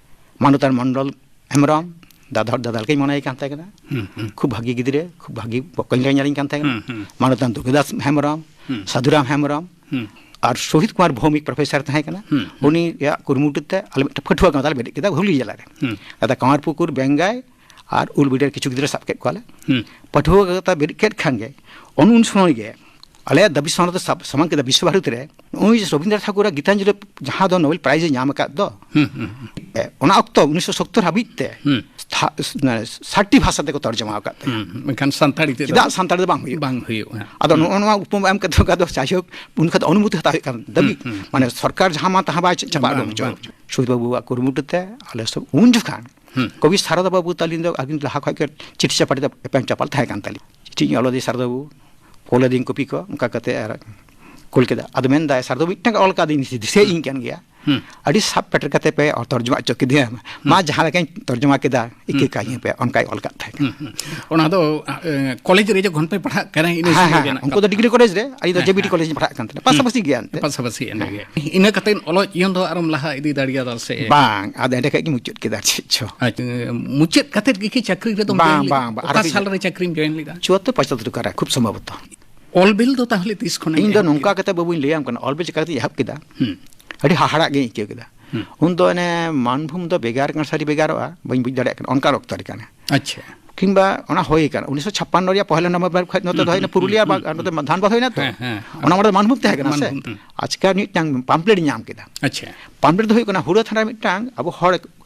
ᱢᱟᱱᱚᱛᱟᱱ ᱢᱚᱱᱰᱚᱞ ᱦᱮᱢᱵᱨᱚᱢ, ᱫᱟᱫᱟ, ᱫᱟᱫᱟ ᱞᱮᱠᱟᱧ ᱢᱚᱱᱮᱭ ᱠᱟᱱ ᱛᱟᱦᱮᱸ ᱠᱟᱱᱟ᱾ ᱦᱩᱸ, ᱦᱩᱸ᱾ ᱠᱷᱩᱵ ᱵᱷᱟᱹᱜᱤ ᱜᱤᱫᱽᱨᱟᱹ, ᱠᱷᱩᱵ ᱵᱷᱟᱹᱜᱤ ᱵᱚᱠᱚᱧ ᱞᱮᱠᱟᱧ ᱧᱮᱞᱤᱧ ᱠᱟᱱ ᱛᱟᱦᱮᱸ ᱠᱟᱱᱟ᱾ ᱦᱩᱸ, ᱦᱩᱸ᱾ ᱢᱟᱱᱚᱛᱟᱱ ᱫᱩᱨᱜᱟᱫᱟᱥ ᱦᱮᱢᱵᱨᱚᱢ, ᱦᱩᱸ᱾ ᱥᱟᱫᱷᱩᱨᱟᱢ ᱦᱮᱢᱵᱨᱚᱢ, ᱦᱩᱸ᱾ ᱟᱨ ᱥᱳᱦᱤᱛ ᱠᱩᱢᱟᱨ ᱵᱷᱳᱣᱢᱤᱠ ᱯᱨᱚᱯᱷᱮᱥᱚᱨ ᱛᱟᱦᱮᱸ ᱠᱟᱱᱟ᱾ ᱦᱩᱸ, ᱦᱩᱸ᱾ ᱩᱱᱤᱭᱟᱜ ᱠᱩᱨᱩᱢᱩᱴᱩ ᱛᱮ ᱟᱞᱮ ᱢᱤᱫᱴᱮᱱ ᱯᱟᱹᱴᱷᱩᱣᱟᱹ ᱜᱟᱶᱛᱟ ᱞᱮ ᱵᱮᱨᱮᱫ ᱠᱮᱫᱟ ᱦᱩᱜᱽᱞᱤ ᱡᱮᱞᱟ ᱨᱮ᱾ ᱦᱩᱸ᱾ ᱫᱟᱫᱟ ᱠᱟᱢᱟᱨ ᱯᱩᱠᱩᱨ, ᱵᱮᱝᱜᱟᱭ ᱟᱨ ᱩᱞ ᱵᱤᱰᱟᱹᱨ ᱠᱤᱪᱷᱩ ᱜᱤᱫᱽᱨᱟᱹ ᱥᱟᱵ ᱠᱮᱫ ᱠᱚᱣᱟᱞᱮ᱾ ᱦᱩᱸ᱾ ᱯᱟᱹᱴᱷᱩᱣᱟᱹ ᱜᱟᱶᱛᱟ ᱵᱮᱨᱮᱫ ᱠᱮᱫ ᱠᱷᱟᱱ ᱜᱮ, ᱩᱱ, ᱩᱱ ᱥᱚᱢᱚᱭ ᱜᱮ ᱟᱞᱮᱭᱟᱜ ᱫᱟᱹᱵᱤ ᱥᱚᱱᱚᱛ ᱥᱟᱵ-, ᱥᱟᱢᱟᱝ ᱠᱮᱫᱟ ᱵᱤᱥᱥᱚ ᱵᱷᱟᱨᱚᱛᱤ ᱨᱮ᱾ ᱱᱚᱜᱼᱚᱭ ᱡᱮ ᱨᱚᱵᱤᱱᱫᱨᱚ ᱴᱷᱟᱠᱩᱨᱟᱜ ᱜᱤᱛᱟᱧᱡᱚᱞᱤ ᱡᱟᱦᱟᱸ ᱫᱚ ᱱᱳᱵᱮᱞ ᱯᱨᱟᱭᱤᱡᱽ ᱮ ᱧᱟᱢ ᱟᱠᱟᱫ ᱫᱚ, ᱦᱩᱸ, ᱦᱩᱸ, ᱦᱩᱸ᱾ ᱮ, ᱚᱱᱟ ᱚᱠᱛᱚ ᱩᱱᱤᱥᱥᱚ ᱥᱚᱛᱛᱚᱨ ᱦᱟᱹᱵᱤᱡ ᱛᱮ ᱦᱩᱸ᱾ ᱛᱷᱟ-, ᱢᱟᱱᱮ ᱥᱟᱛᱴᱤ ᱵᱷᱟᱥᱟ ᱛᱮᱠᱚ ᱛᱚᱨᱡᱚᱢᱟ ᱟᱠᱟᱫ ᱛᱟᱭᱟ᱾ ᱦᱩᱸ, ᱦᱩᱸ᱾ ᱢᱮᱱᱠᱷᱟᱱ ᱥᱟᱱᱛᱟᱲᱤ ᱛᱮᱫᱚ ᱪᱮᱫᱟᱜ ᱥᱟᱱᱛᱟᱲᱤ ᱫᱚ ᱵᱟᱝ ᱦᱩᱭᱩᱜᱼᱟ? ᱵᱟᱝ ᱦᱩᱭᱩᱜᱼᱟ᱾ ᱟᱫᱚ ᱦᱩᱸ᱾ ᱱᱚᱜᱼᱚ ᱱᱚᱣᱟ ᱩᱯᱚᱢᱟ ᱮᱢ ᱠᱟᱛᱮ ᱚᱱᱠᱟ ᱫᱚ ᱡᱟᱭᱦᱳᱠ, ᱩᱱ ᱠᱷᱚᱱ ᱫᱚ ᱚᱱᱩᱢᱚᱛᱤ ᱦᱟᱛᱟᱣ ᱦᱩᱭᱩᱜ ᱠᱟᱱ ᱫᱟᱹᱵᱤ, ᱦᱩᱸ, ᱦᱩᱸ᱾ ᱢᱟᱱᱮ ᱥᱚᱨᱠᱟᱨ ᱡᱟᱦᱟᱸ ᱢᱟ ᱛᱟᱦᱟᱸ ᱵᱟᱭ ᱪᱟᱯᱟ ᱵᱟᱝ, ᱩᱰᱩᱠ ᱦᱚᱪᱚ᱾ ᱵᱟᱝ᱾ ᱥᱩᱫᱷᱤᱨ ᱵᱟᱹᱵᱩᱣᱟᱜ ᱠᱩᱨᱩᱢᱩᱴᱩ ᱛᱮ ᱟᱞᱮ ᱥᱚᱵ ᱩᱱ ᱡᱚᱠᱷᱟᱱ ᱦᱩᱸ᱾ ᱠᱚᱵᱤ ᱥᱟᱨᱚᱫᱟ ᱵᱟᱹᱵᱩ ᱛᱟᱹᱞᱤᱧ ᱫᱚ ᱟᱹᱠᱤᱱ ᱞᱟᱦᱟ ᱠᱷᱚᱱ ᱜᱮ ᱪᱤᱴᱷᱤ ᱪᱟᱯᱟᱴᱷᱤ ᱫᱚ ᱮᱯᱮᱢ ᱪᱟᱯᱟᱞ ᱛᱟᱦᱮᱸ ᱠᱟᱱ ᱛᱟᱹᱞᱤᱧ᱾ ᱪᱤᱴᱷᱤᱧ ᱚᱞ ᱟᱫᱮᱭᱟ ᱥᱟᱨᱚᱫᱟ ᱵᱟᱹᱵᱩ, ᱠᱳᱞ ᱟᱹᱫᱤᱧ ᱠᱚᱯᱤ ᱠᱚ, ᱚᱱᱠᱟ ᱠᱟᱛᱮ ᱟᱨ ᱠᱳᱞ ᱠᱮᱫᱟ᱾ ᱟᱫᱚ ᱢᱮᱱᱫᱟᱭ, "ᱥᱟᱨᱚᱫᱟ ᱵᱟᱹᱵᱩ ᱢᱤᱫᱴᱟᱝ ᱚᱞ ᱠᱟᱫᱤᱧ, ᱫᱤᱥᱟᱹᱭᱮᱫ ᱤᱧ ᱠᱟᱱ ᱜᱮᱭᱟ᱾ ᱦᱩᱸ᱾ ᱟᱹᱰᱤ ᱥᱟᱵ ᱯᱮᱴᱮᱨ ᱠᱟᱛᱮ ᱯᱮ ᱛᱚᱨᱡᱚᱢᱟ ᱦᱚᱪᱚ ᱠᱮᱫᱮᱭᱟ᱾ ᱢᱟ ᱦᱩᱸ᱾ ᱡᱟᱦᱟᱸ ᱞᱮᱠᱟᱧ ᱛᱚᱨᱡᱚᱢᱟ ᱠᱮᱫᱟ, ᱤᱠᱟᱹ ᱦᱩᱸ᱾ ᱠᱟᱹᱧ ᱯᱮ", ᱚᱱᱠᱟᱭ ᱚᱞ ᱠᱟᱫ ᱛᱟᱦᱮᱸ ᱠᱟᱱᱟ᱾ ᱦᱩᱸ, ᱦᱩᱸ᱾ ᱚᱱᱟ ᱫᱚ, ᱮ, ᱠᱚᱞᱮᱡᱽ ᱨᱮ ᱡᱚᱠᱷᱚᱱ ᱯᱮ ᱯᱟᱲᱦᱟᱜ ᱠᱟᱱᱟ, ᱤᱱᱟᱹ ᱦᱮᱸ, ᱥᱚᱢᱚᱭ ᱦᱮᱸ, ᱜᱮ ᱦᱮᱸ᱾ ᱱᱟᱜ ᱩᱱᱠᱩ ᱫᱚ ᱠᱟᱛᱷᱟ᱾ ᱰᱤᱜᱽᱨᱤ ᱠᱚᱞᱮᱡᱽ ᱨᱮ, ᱟᱹᱞᱤᱧ ᱫᱚ ᱦᱮᱸ, ᱡᱮᱵᱤᱴᱤ ᱦᱮᱸ᱾ ᱠᱚᱞᱮᱡᱽ ᱞᱤᱧ ᱯᱟᱲᱦᱟᱜ ᱠᱟᱱ ᱛᱟᱦᱮᱸᱱᱟ᱾ ᱯᱟᱥᱟᱯᱟᱥᱤ ᱦᱮᱸ᱾ ᱜᱮᱭᱟ ᱮᱱᱛᱮ᱾ ᱯᱟᱥᱟᱯᱟᱥᱤ ᱮᱱ ᱦᱮᱸ᱾ ᱜᱮ᱾ ᱤᱱᱟᱹ ᱠᱟᱛᱮ ᱚᱞᱚᱜ ᱡᱤᱭᱚᱱ ᱫᱚ ᱟᱨᱚᱢ ᱞᱟᱦᱟ ᱤᱫᱤ ᱫᱟᱲᱮᱭᱟᱫᱟ ᱥᱮ? ᱵᱟᱝ, ᱟᱫᱚ ᱮᱸᱰᱮ ᱠᱷᱟᱡ ᱜᱮ ᱢᱩᱪᱟᱹᱫ ᱠᱮᱫᱟ, ᱟᱨ ᱪᱮᱫ ᱪᱚ᱾ ᱟᱪᱪᱷᱟ, ᱢᱩᱪᱟᱹᱫ ᱠᱟᱛᱮ ᱜᱮ ᱠᱤ ᱪᱟᱹᱠᱨᱤ ᱨᱮᱫᱚᱢ ᱵᱟᱝ, ᱡᱚᱭᱮᱱ ᱞᱮᱫᱟ? ᱵᱟᱝ, ᱵᱟᱝ, ᱚᱠᱟ ᱟᱨᱚ ᱥᱟᱞ ᱨᱮ ᱪᱟᱹᱠᱨᱤᱢ ᱡᱚᱭᱮᱱ ᱞᱮᱫᱟ? ᱪᱩᱣᱟᱛᱛᱚᱨ ᱯᱚᱸᱪᱟᱛᱛᱚᱨ ᱚᱠᱟᱨᱮ, ᱠᱷᱩᱵ ᱥᱚᱢᱵᱷᱚᱵᱚᱛᱚ᱾ ᱚᱞ ᱵᱤᱞ ᱫᱚ ᱛᱟᱦᱚᱞᱮ ᱛᱤᱥ ᱠᱷᱚᱱᱮᱢ ᱤᱧ ᱫᱚ ᱮᱦᱚᱵ ᱱᱚᱝᱠᱟ ᱠᱮᱫᱟ? ᱠᱟᱛᱮ ᱵᱟᱹᱵᱩᱧ ᱞᱟᱹᱭᱟᱢ ᱠᱟᱱᱟ, ᱚᱞ ᱵᱤᱞ ᱪᱤᱠᱟ ᱠᱟᱛᱮᱧ ᱮᱦᱚᱵ ᱠᱮᱫᱟ᱾ ᱦᱩᱸ᱾ ᱟᱹᱰᱤ ᱦᱟᱦᱟᱲᱟᱜ ᱜᱤᱧ ᱟᱹᱭᱠᱟᱹᱣ ᱠᱮᱫᱟ᱾ ᱦᱩᱸ᱾ ᱩᱱ ᱫᱚ ᱮᱱᱮ ᱢᱟᱱᱵᱷᱩᱢ ᱫᱚ ᱵᱷᱮᱜᱟᱨ ᱠᱟᱱᱟ, ᱥᱟᱹᱨᱤ ᱵᱷᱮᱜᱟᱨᱚᱜᱼᱟ, ᱵᱟᱹᱧ ᱵᱩᱡᱽ ᱫᱟᱲᱮᱭᱟᱜ ᱠᱟᱱᱟ, ᱚᱱᱠᱟᱱ ᱚᱠᱛᱚ ᱨᱮ ᱠᱟᱱᱟ᱾ ᱟᱪᱪᱷᱟ᱾ ᱠᱤᱝᱵᱟ ᱚᱱᱟ ᱦᱩᱭ ᱠᱟᱱᱟ ᱩᱱᱤᱥᱥᱚ ᱪᱷᱟᱯᱯᱟᱱᱱᱚ ᱨᱮᱭᱟᱜ ᱯᱚᱦᱮᱞᱟ ᱱᱚᱵᱷᱮᱢᱵᱚᱨ ᱠᱷᱚᱱ ᱱᱚᱛᱮ ᱫᱚ ᱦᱩᱭᱱᱟ ᱦᱩᱸ, ᱯᱩᱨᱩᱞᱤᱭᱟᱹ ᱦᱩᱸ, ᱵᱟ-, ᱦᱩᱸ, ᱱᱚᱛᱮ ᱫᱷᱟᱱᱵᱟᱫᱽ ᱦᱩᱭᱱᱟ ᱛᱚ᱾ ᱦᱮᱸ, ᱦᱮᱸ᱾ ᱚᱱᱟ ᱢᱟᱲᱟᱝ ᱫᱚ ᱢᱟᱱᱵᱷᱩᱢ ᱛᱟᱦᱮᱸ ᱠᱟᱱᱟ ᱥᱮ? ᱢᱟᱱᱵᱷᱩᱢ, ᱦᱩᱸ᱾ ᱟᱪᱠᱟ ᱢᱤᱫᱴᱟᱝ ᱯᱟᱢᱯᱞᱮᱴ ᱤᱧ ᱧᱟᱢ ᱠᱮᱫᱟ᱾ ᱟᱪᱪᱷᱟ᱾ ᱯᱟᱢᱯᱞᱮᱴ ᱫᱚ ᱦᱩᱭᱩᱜ ᱠᱟᱱᱟ, ᱦᱩᱲᱟᱹ ᱛᱷᱟᱱᱟ ᱨᱮ ᱢᱤᱫᱴᱟᱝ ᱟᱵᱚ ᱦᱚᱲ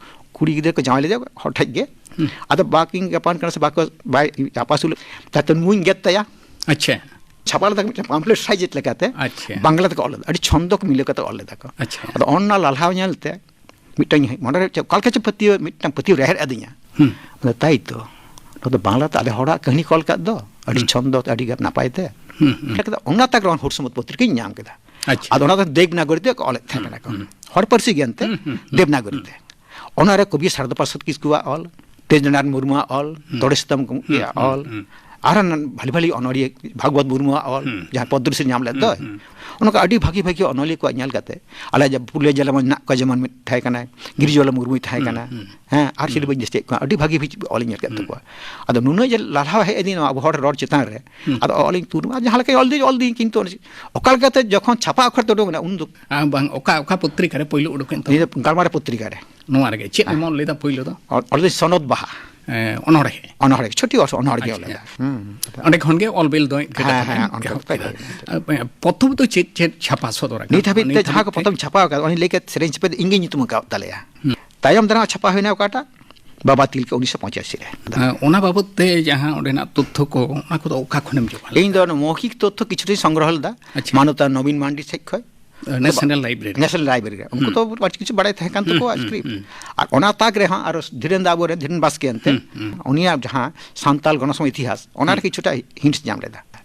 ᱠᱩᱲᱤ ᱜᱤᱫᱽᱨᱟᱹ ᱠᱚ ᱡᱟᱶᱟᱭ ᱞᱮᱫᱮᱭᱟ ᱦᱚᱲ ᱴᱷᱮᱡ ᱜᱮ᱾ ᱦᱩᱸ᱾ ᱟᱫᱚ ᱵᱟᱠᱤᱱ ᱜᱟᱯᱟᱱ ᱠᱟᱱᱟ ᱥᱮ ᱵᱟᱠᱚ, ᱵᱟᱭ ᱟᱯᱟᱥᱩᱞ, ᱛᱟᱛᱮ ᱱᱩᱭᱤᱧ ᱜᱮᱫ ᱛᱟᱭᱟ᱾ ᱟᱪᱪᱷᱟ᱾ ᱪᱷᱟᱯᱟ ᱞᱮᱫᱟ ᱠᱚ ᱢᱤᱫᱴᱟᱝ ᱯᱟᱢᱯᱞᱮᱴ ᱥᱟᱭᱤᱡ ᱞᱮᱠᱟᱛᱮ᱾ ᱟᱪᱪᱷᱟ᱾ ᱵᱟᱝᱞᱟ ᱛᱮᱠᱚ ᱚᱞ ᱞᱮᱫᱟ, ᱟᱹᱰᱤ ᱪᱷᱚᱱᱫᱚ ᱠᱚ ᱢᱤᱞᱟᱹᱣ ᱠᱟᱛᱮ ᱚᱞ ᱞᱮᱫᱟ ᱠᱚ᱾ ᱟᱪᱪᱷᱟ᱾ ᱟᱫᱚ ᱚᱱᱟ ᱞᱟᱞᱦᱟᱣ ᱧᱮᱞᱛᱮ ᱢᱤᱫᱴᱟᱝ ᱢᱚᱱᱮ ᱨᱮ ᱪᱮᱫ, ᱚᱠᱟ ᱞᱮᱠᱟ ᱪᱚ ᱯᱟᱹᱛᱭᱟᱹᱣ, ᱢᱤᱫᱴᱟᱝ ᱯᱟᱹᱛᱭᱟᱹᱣ ᱨᱮᱦᱮᱫ ᱟᱹᱫᱤᱧᱟ᱾ ᱦᱩᱸ᱾ ᱟᱫᱚ ᱛᱟᱭ ᱛᱚ, ᱱᱚᱣᱟ ᱫᱚ ᱵᱟᱝᱞᱟ ᱛᱮ ᱟᱞᱮ ᱦᱚᱲᱟᱜ ᱠᱟᱹᱦᱱᱤ ᱠᱚ ᱚᱞ ᱠᱟᱫ ᱫᱚ, ᱟᱹᱰᱤ ᱦᱩᱸ᱾ ᱪᱷᱚᱱᱫᱚ ᱛᱮ, ᱟᱹᱰᱤ ᱜᱟᱱ ᱱᱟᱯᱟᱭ ᱛᱮ᱾ ᱦᱩᱸ, ᱦᱩᱸ᱾ ᱚᱱᱟ ᱛᱟᱠ ᱨᱮᱦᱚᱸ ᱦᱩᱲ ᱥᱩᱢᱩᱫ ᱯᱚᱛᱨᱤᱠᱟᱧ ᱧᱟᱢ ᱠᱮᱫᱟ᱾ ᱟᱪᱪᱷᱟ᱾ ᱟᱫᱚ ᱚᱱᱟ ᱫᱚ ᱫᱮᱵᱽᱱᱟᱜᱚᱨᱤ ᱛᱮ ᱠᱚ ᱚᱞᱮᱫ ᱛᱟᱦᱮᱸ ᱦᱩᱸ, ᱠᱟᱱᱟ ᱠᱚ᱾ ᱦᱩᱸ᱾ ᱦᱚᱲ ᱯᱟᱹᱨᱥᱤ ᱜᱮ ᱮᱱᱛᱮ, ᱦᱩᱸ, ᱦᱩᱸ, ᱦᱩᱸ, ᱫᱮᱵᱽᱱᱟᱜᱚᱨᱤ ᱦᱩᱸ᱾ ᱛᱮ᱾ ᱚᱱᱟᱨᱮ ᱠᱚᱵᱤ ᱥᱟᱨᱚᱫᱟ ᱯᱨᱚᱥᱟᱫᱽ ᱠᱤᱥᱠᱩᱣᱟᱜ ᱚᱞ, ᱛᱮᱡᱽᱱᱟᱨᱟᱭᱚᱱ ᱢᱩᱨᱢᱩᱣᱟᱜ ᱚᱞ, ᱦᱩᱸ᱾ ᱫᱚᱲᱮ ᱥᱩᱛᱟᱢ ᱜᱚᱢᱠᱮᱭᱟᱜ ᱦᱩᱸ, ᱦᱩᱸ, ᱚᱞ, ᱦᱩᱸ᱾ ᱟᱨᱦᱚᱸ ᱱᱟᱱ-, ᱵᱷᱟᱞᱤ ᱵᱷᱟᱞᱤ ᱚᱱᱚᱞᱤᱭᱟᱹ, ᱵᱷᱟᱜᱽᱣᱚᱛ ᱢᱩᱨᱢᱩᱣᱟᱜ ᱚᱞ, ᱦᱩᱸ᱾ ᱡᱟᱦᱟᱸᱭ ᱯᱚᱫᱽᱢᱚᱥᱨᱤ ᱧᱟᱢ ᱞᱮᱫ ᱦᱩᱸ, ᱫᱚᱭ, ᱦᱩᱸ᱾ ᱚᱱᱠᱟ ᱟᱹᱰᱤ ᱵᱷᱟᱜᱤ ᱵᱷᱟᱜᱤ ᱚᱱᱚᱞᱤᱭᱟᱹ ᱠᱚᱣᱟᱜ ᱧᱮᱞ ᱠᱟᱛᱮ, ᱟᱞᱮ ᱡᱮ ᱯᱩᱨᱩᱞᱤᱭᱟᱹ ᱡᱮᱞᱟ ᱢᱟ ᱢᱮᱱᱟᱜ ᱠᱚᱣᱟ, ᱡᱮᱢᱚᱱ ᱢᱤᱫ ᱛᱟᱦᱮᱸ ᱠᱟᱱᱟᱭ, ᱜᱤᱨᱤᱡᱟᱵᱟᱞᱟ ᱢᱩᱨᱢᱩᱭ ᱛᱟᱦᱮᱸ ᱦᱩᱸ, ᱠᱟᱱᱟ, ᱦᱩᱸ᱾ ᱦᱮᱸ, ᱟᱨ ᱪᱤᱞᱤ ᱦᱩᱸ᱾ ᱵᱟᱹᱧ ᱫᱤᱥᱟᱹᱭᱮᱫ ᱠᱚᱣᱟ, ᱟᱹᱰᱤ ᱵᱷᱟᱜᱤ ᱵᱷᱟᱜᱤ ᱚᱞᱤᱧ ᱧᱮᱞ ᱠᱮᱫ ᱦᱩᱸ᱾ ᱛᱟᱠᱚᱣᱟ᱾ ᱟᱫᱚ ᱱᱩᱱᱟᱹᱜ ᱡᱮ ᱞᱟᱞᱦᱟᱣ ᱦᱮᱡ ᱟᱹᱫᱤᱧᱟ ᱱᱚᱣᱟ ᱟᱵᱚ ᱦᱚᱲ ᱨᱚᱲ ᱪᱮᱛᱟᱱ ᱨᱮ, ᱦᱩᱸ᱾ ᱟᱫᱚ ᱚᱞᱤᱧ ᱛᱩᱫ ᱢᱟ, ᱡᱟᱦᱟᱸ ᱞᱮᱠᱟᱧ ᱚᱞ ᱫᱤᱧ, ᱚᱞ ᱫᱤᱧ, ᱠᱤᱱᱛᱩ ᱚᱠᱟ ᱞᱮᱠᱟᱛᱮ ᱡᱚᱠᱷᱚᱱ ᱪᱷᱟᱯᱟ ᱚᱠᱷᱚᱨ ᱛᱮ ᱩᱰᱩᱠ ᱮᱱᱟ, ᱩᱱ ᱫᱚ ᱟᱨ ᱵᱟᱝ, ᱚᱠᱟ, ᱚᱠᱟ ᱯᱚᱛᱨᱤᱠᱟ ᱨᱮ ᱯᱳᱭᱞᱳ ᱩᱰᱩᱠᱮᱱ ᱛᱟᱢᱟ? ᱱᱤᱭᱟᱹ ᱫᱚ ᱜᱟᱞᱢᱟᱨᱟ ᱯᱚᱛᱨᱤᱠᱟ ᱨᱮ᱾ ᱱᱚᱣᱟ ᱨᱮᱜᱮ ᱪᱮᱫ ᱦᱮᱸ᱾ ᱮᱢ ᱚᱞ ᱞᱮᱫᱟ ᱯᱳᱭᱞᱳ ᱫᱚ? ᱚᱞ, ᱚᱞ ᱫᱚ ᱥᱚᱱᱚᱛ ᱵᱟᱦᱟ᱾ ᱮ, ᱚᱱᱚᱬᱦᱮ᱾ ᱚᱱᱚᱬᱦᱮ, ᱪᱷᱳᱴᱤ ᱚᱞ, ᱚᱱᱚᱬᱦᱮ ᱜᱮ ᱟᱪᱪᱷᱟ, ᱚᱞ ᱟᱪᱪᱷᱟ᱾ ᱞᱮᱫᱟ᱾ ᱦᱩᱸ᱾ ᱚᱸᱰᱮ ᱠᱷᱚᱱ ᱜᱮ ᱚᱞ ᱵᱤᱞ ᱫᱚ ᱦᱮᱸ, ᱠᱟᱛᱷᱟ ᱦᱮᱸ, ᱠᱟᱱᱟ, ᱚᱱᱠᱟ ᱮᱦᱚᱵ ᱠᱟᱛᱮ ᱠᱮᱫᱟ᱾ ᱜᱮ᱾ ᱮ, ᱯᱚᱛᱚᱵ ᱫᱚ ᱪᱮᱫ, ᱪᱮᱫ ᱪᱷᱟᱯᱟ ᱥᱚᱫᱚᱨ ᱟᱠᱟᱱᱟ? ᱱᱤᱛ ᱦᱟᱹᱵᱤᱡ ᱱᱤᱛ ᱛᱮ ᱡᱟᱦᱟᱸ ᱦᱟᱹᱵᱤᱡ ᱠᱚ ᱛᱮ? ᱯᱚᱛᱚᱵ ᱪᱷᱟᱯᱟ ᱟᱠᱟᱫ, ᱚᱱᱮᱧ ᱞᱟᱹᱭ ᱠᱮᱫ, ᱥᱮᱨᱮᱧ ᱪᱷᱟᱯᱟ ᱫᱚ ᱤᱧ ᱜᱤᱧ ᱧᱩᱛᱩᱢ ᱟᱠᱟᱫ ᱛᱟᱞᱮᱭᱟ᱾ ᱦᱩᱸ᱾ ᱛᱟᱭᱚᱢ ᱫᱟᱨᱟᱢ ᱪᱷᱟᱯᱟ ᱦᱩᱭᱱᱟ ᱚᱠᱟᱴᱟᱜ? ᱵᱟᱵᱟ ᱛᱤᱞᱠᱟᱹ ᱩᱱᱤᱥᱥᱚ ᱯᱚᱸᱪᱟᱥᱤ ᱨᱮ᱾ ᱮ, ᱚᱱᱟ ᱵᱟᱵᱚᱛ ᱛᱮ ᱡᱟᱦᱟᱸ ᱚᱸᱰᱮᱱᱟᱜ ᱛᱚᱛᱛᱷᱚ ᱠᱚ, ᱚᱱᱟ ᱠᱚᱫᱚ ᱚᱠᱟ ᱠᱷᱚᱱᱮᱢ ᱡᱚᱜᱟᱲ ᱤᱧ ᱫᱚ ᱞᱮᱫᱟ? ᱚᱱᱟ ᱢᱳᱣᱠᱷᱤᱠ ᱛᱚᱛᱛᱷᱚ ᱠᱤᱪᱷᱩᱴᱟᱧ ᱥᱚᱝᱜᱨᱚᱦᱚ ᱞᱮᱫᱟ, ᱟᱪᱪᱷᱟ᱾ ᱢᱟᱱᱚᱛᱟᱱ ᱱᱚᱵᱤᱱ ᱢᱟᱱᱰᱤ ᱴᱷᱮᱡ ᱠᱷᱚᱡ᱾ National library. ᱱᱮᱥᱱᱟᱞ ᱞᱟᱭᱵᱨᱮᱨᱤ ᱨᱮ᱾ ᱩᱱᱠᱩ ᱦᱩᱸ᱾ ᱫᱚ ᱟᱹᱰᱤ ᱠᱤᱪᱷᱩ ᱵᱟᱲᱟᱭ ᱛᱟᱦᱮᱸ ᱠᱟᱱ ᱦᱩᱸ, ᱛᱟᱠᱚᱣᱟ ᱦᱩᱸ, ᱥᱠᱨᱤᱯᱴ᱾ ᱦᱩᱸ᱾ ᱟᱨ ᱚᱱᱟ ᱛᱟᱠ ᱨᱮᱦᱚᱸ ᱟᱨᱚ ᱫᱷᱤᱨᱮᱱ ᱫᱟ ᱟᱵᱚᱨᱮᱱ ᱫᱷᱤᱨᱮᱱ ᱵᱟᱥᱠᱮ ᱮᱱᱛᱮ, ᱦᱩᱸ, ᱦᱩᱸ᱾ ᱩᱱᱤᱭᱟᱜ ᱡᱟᱦᱟᱸ ᱥᱟᱱᱛᱟᱞ ᱜᱚᱱᱚᱥᱚᱝ ᱤᱛᱤᱦᱟᱥ, ᱚᱱᱟ ᱨᱮ ᱦᱩᱸ᱾ ᱠᱤᱪᱷᱩᱴᱟ hints ᱧᱟᱢ ᱞᱮᱫᱟ᱾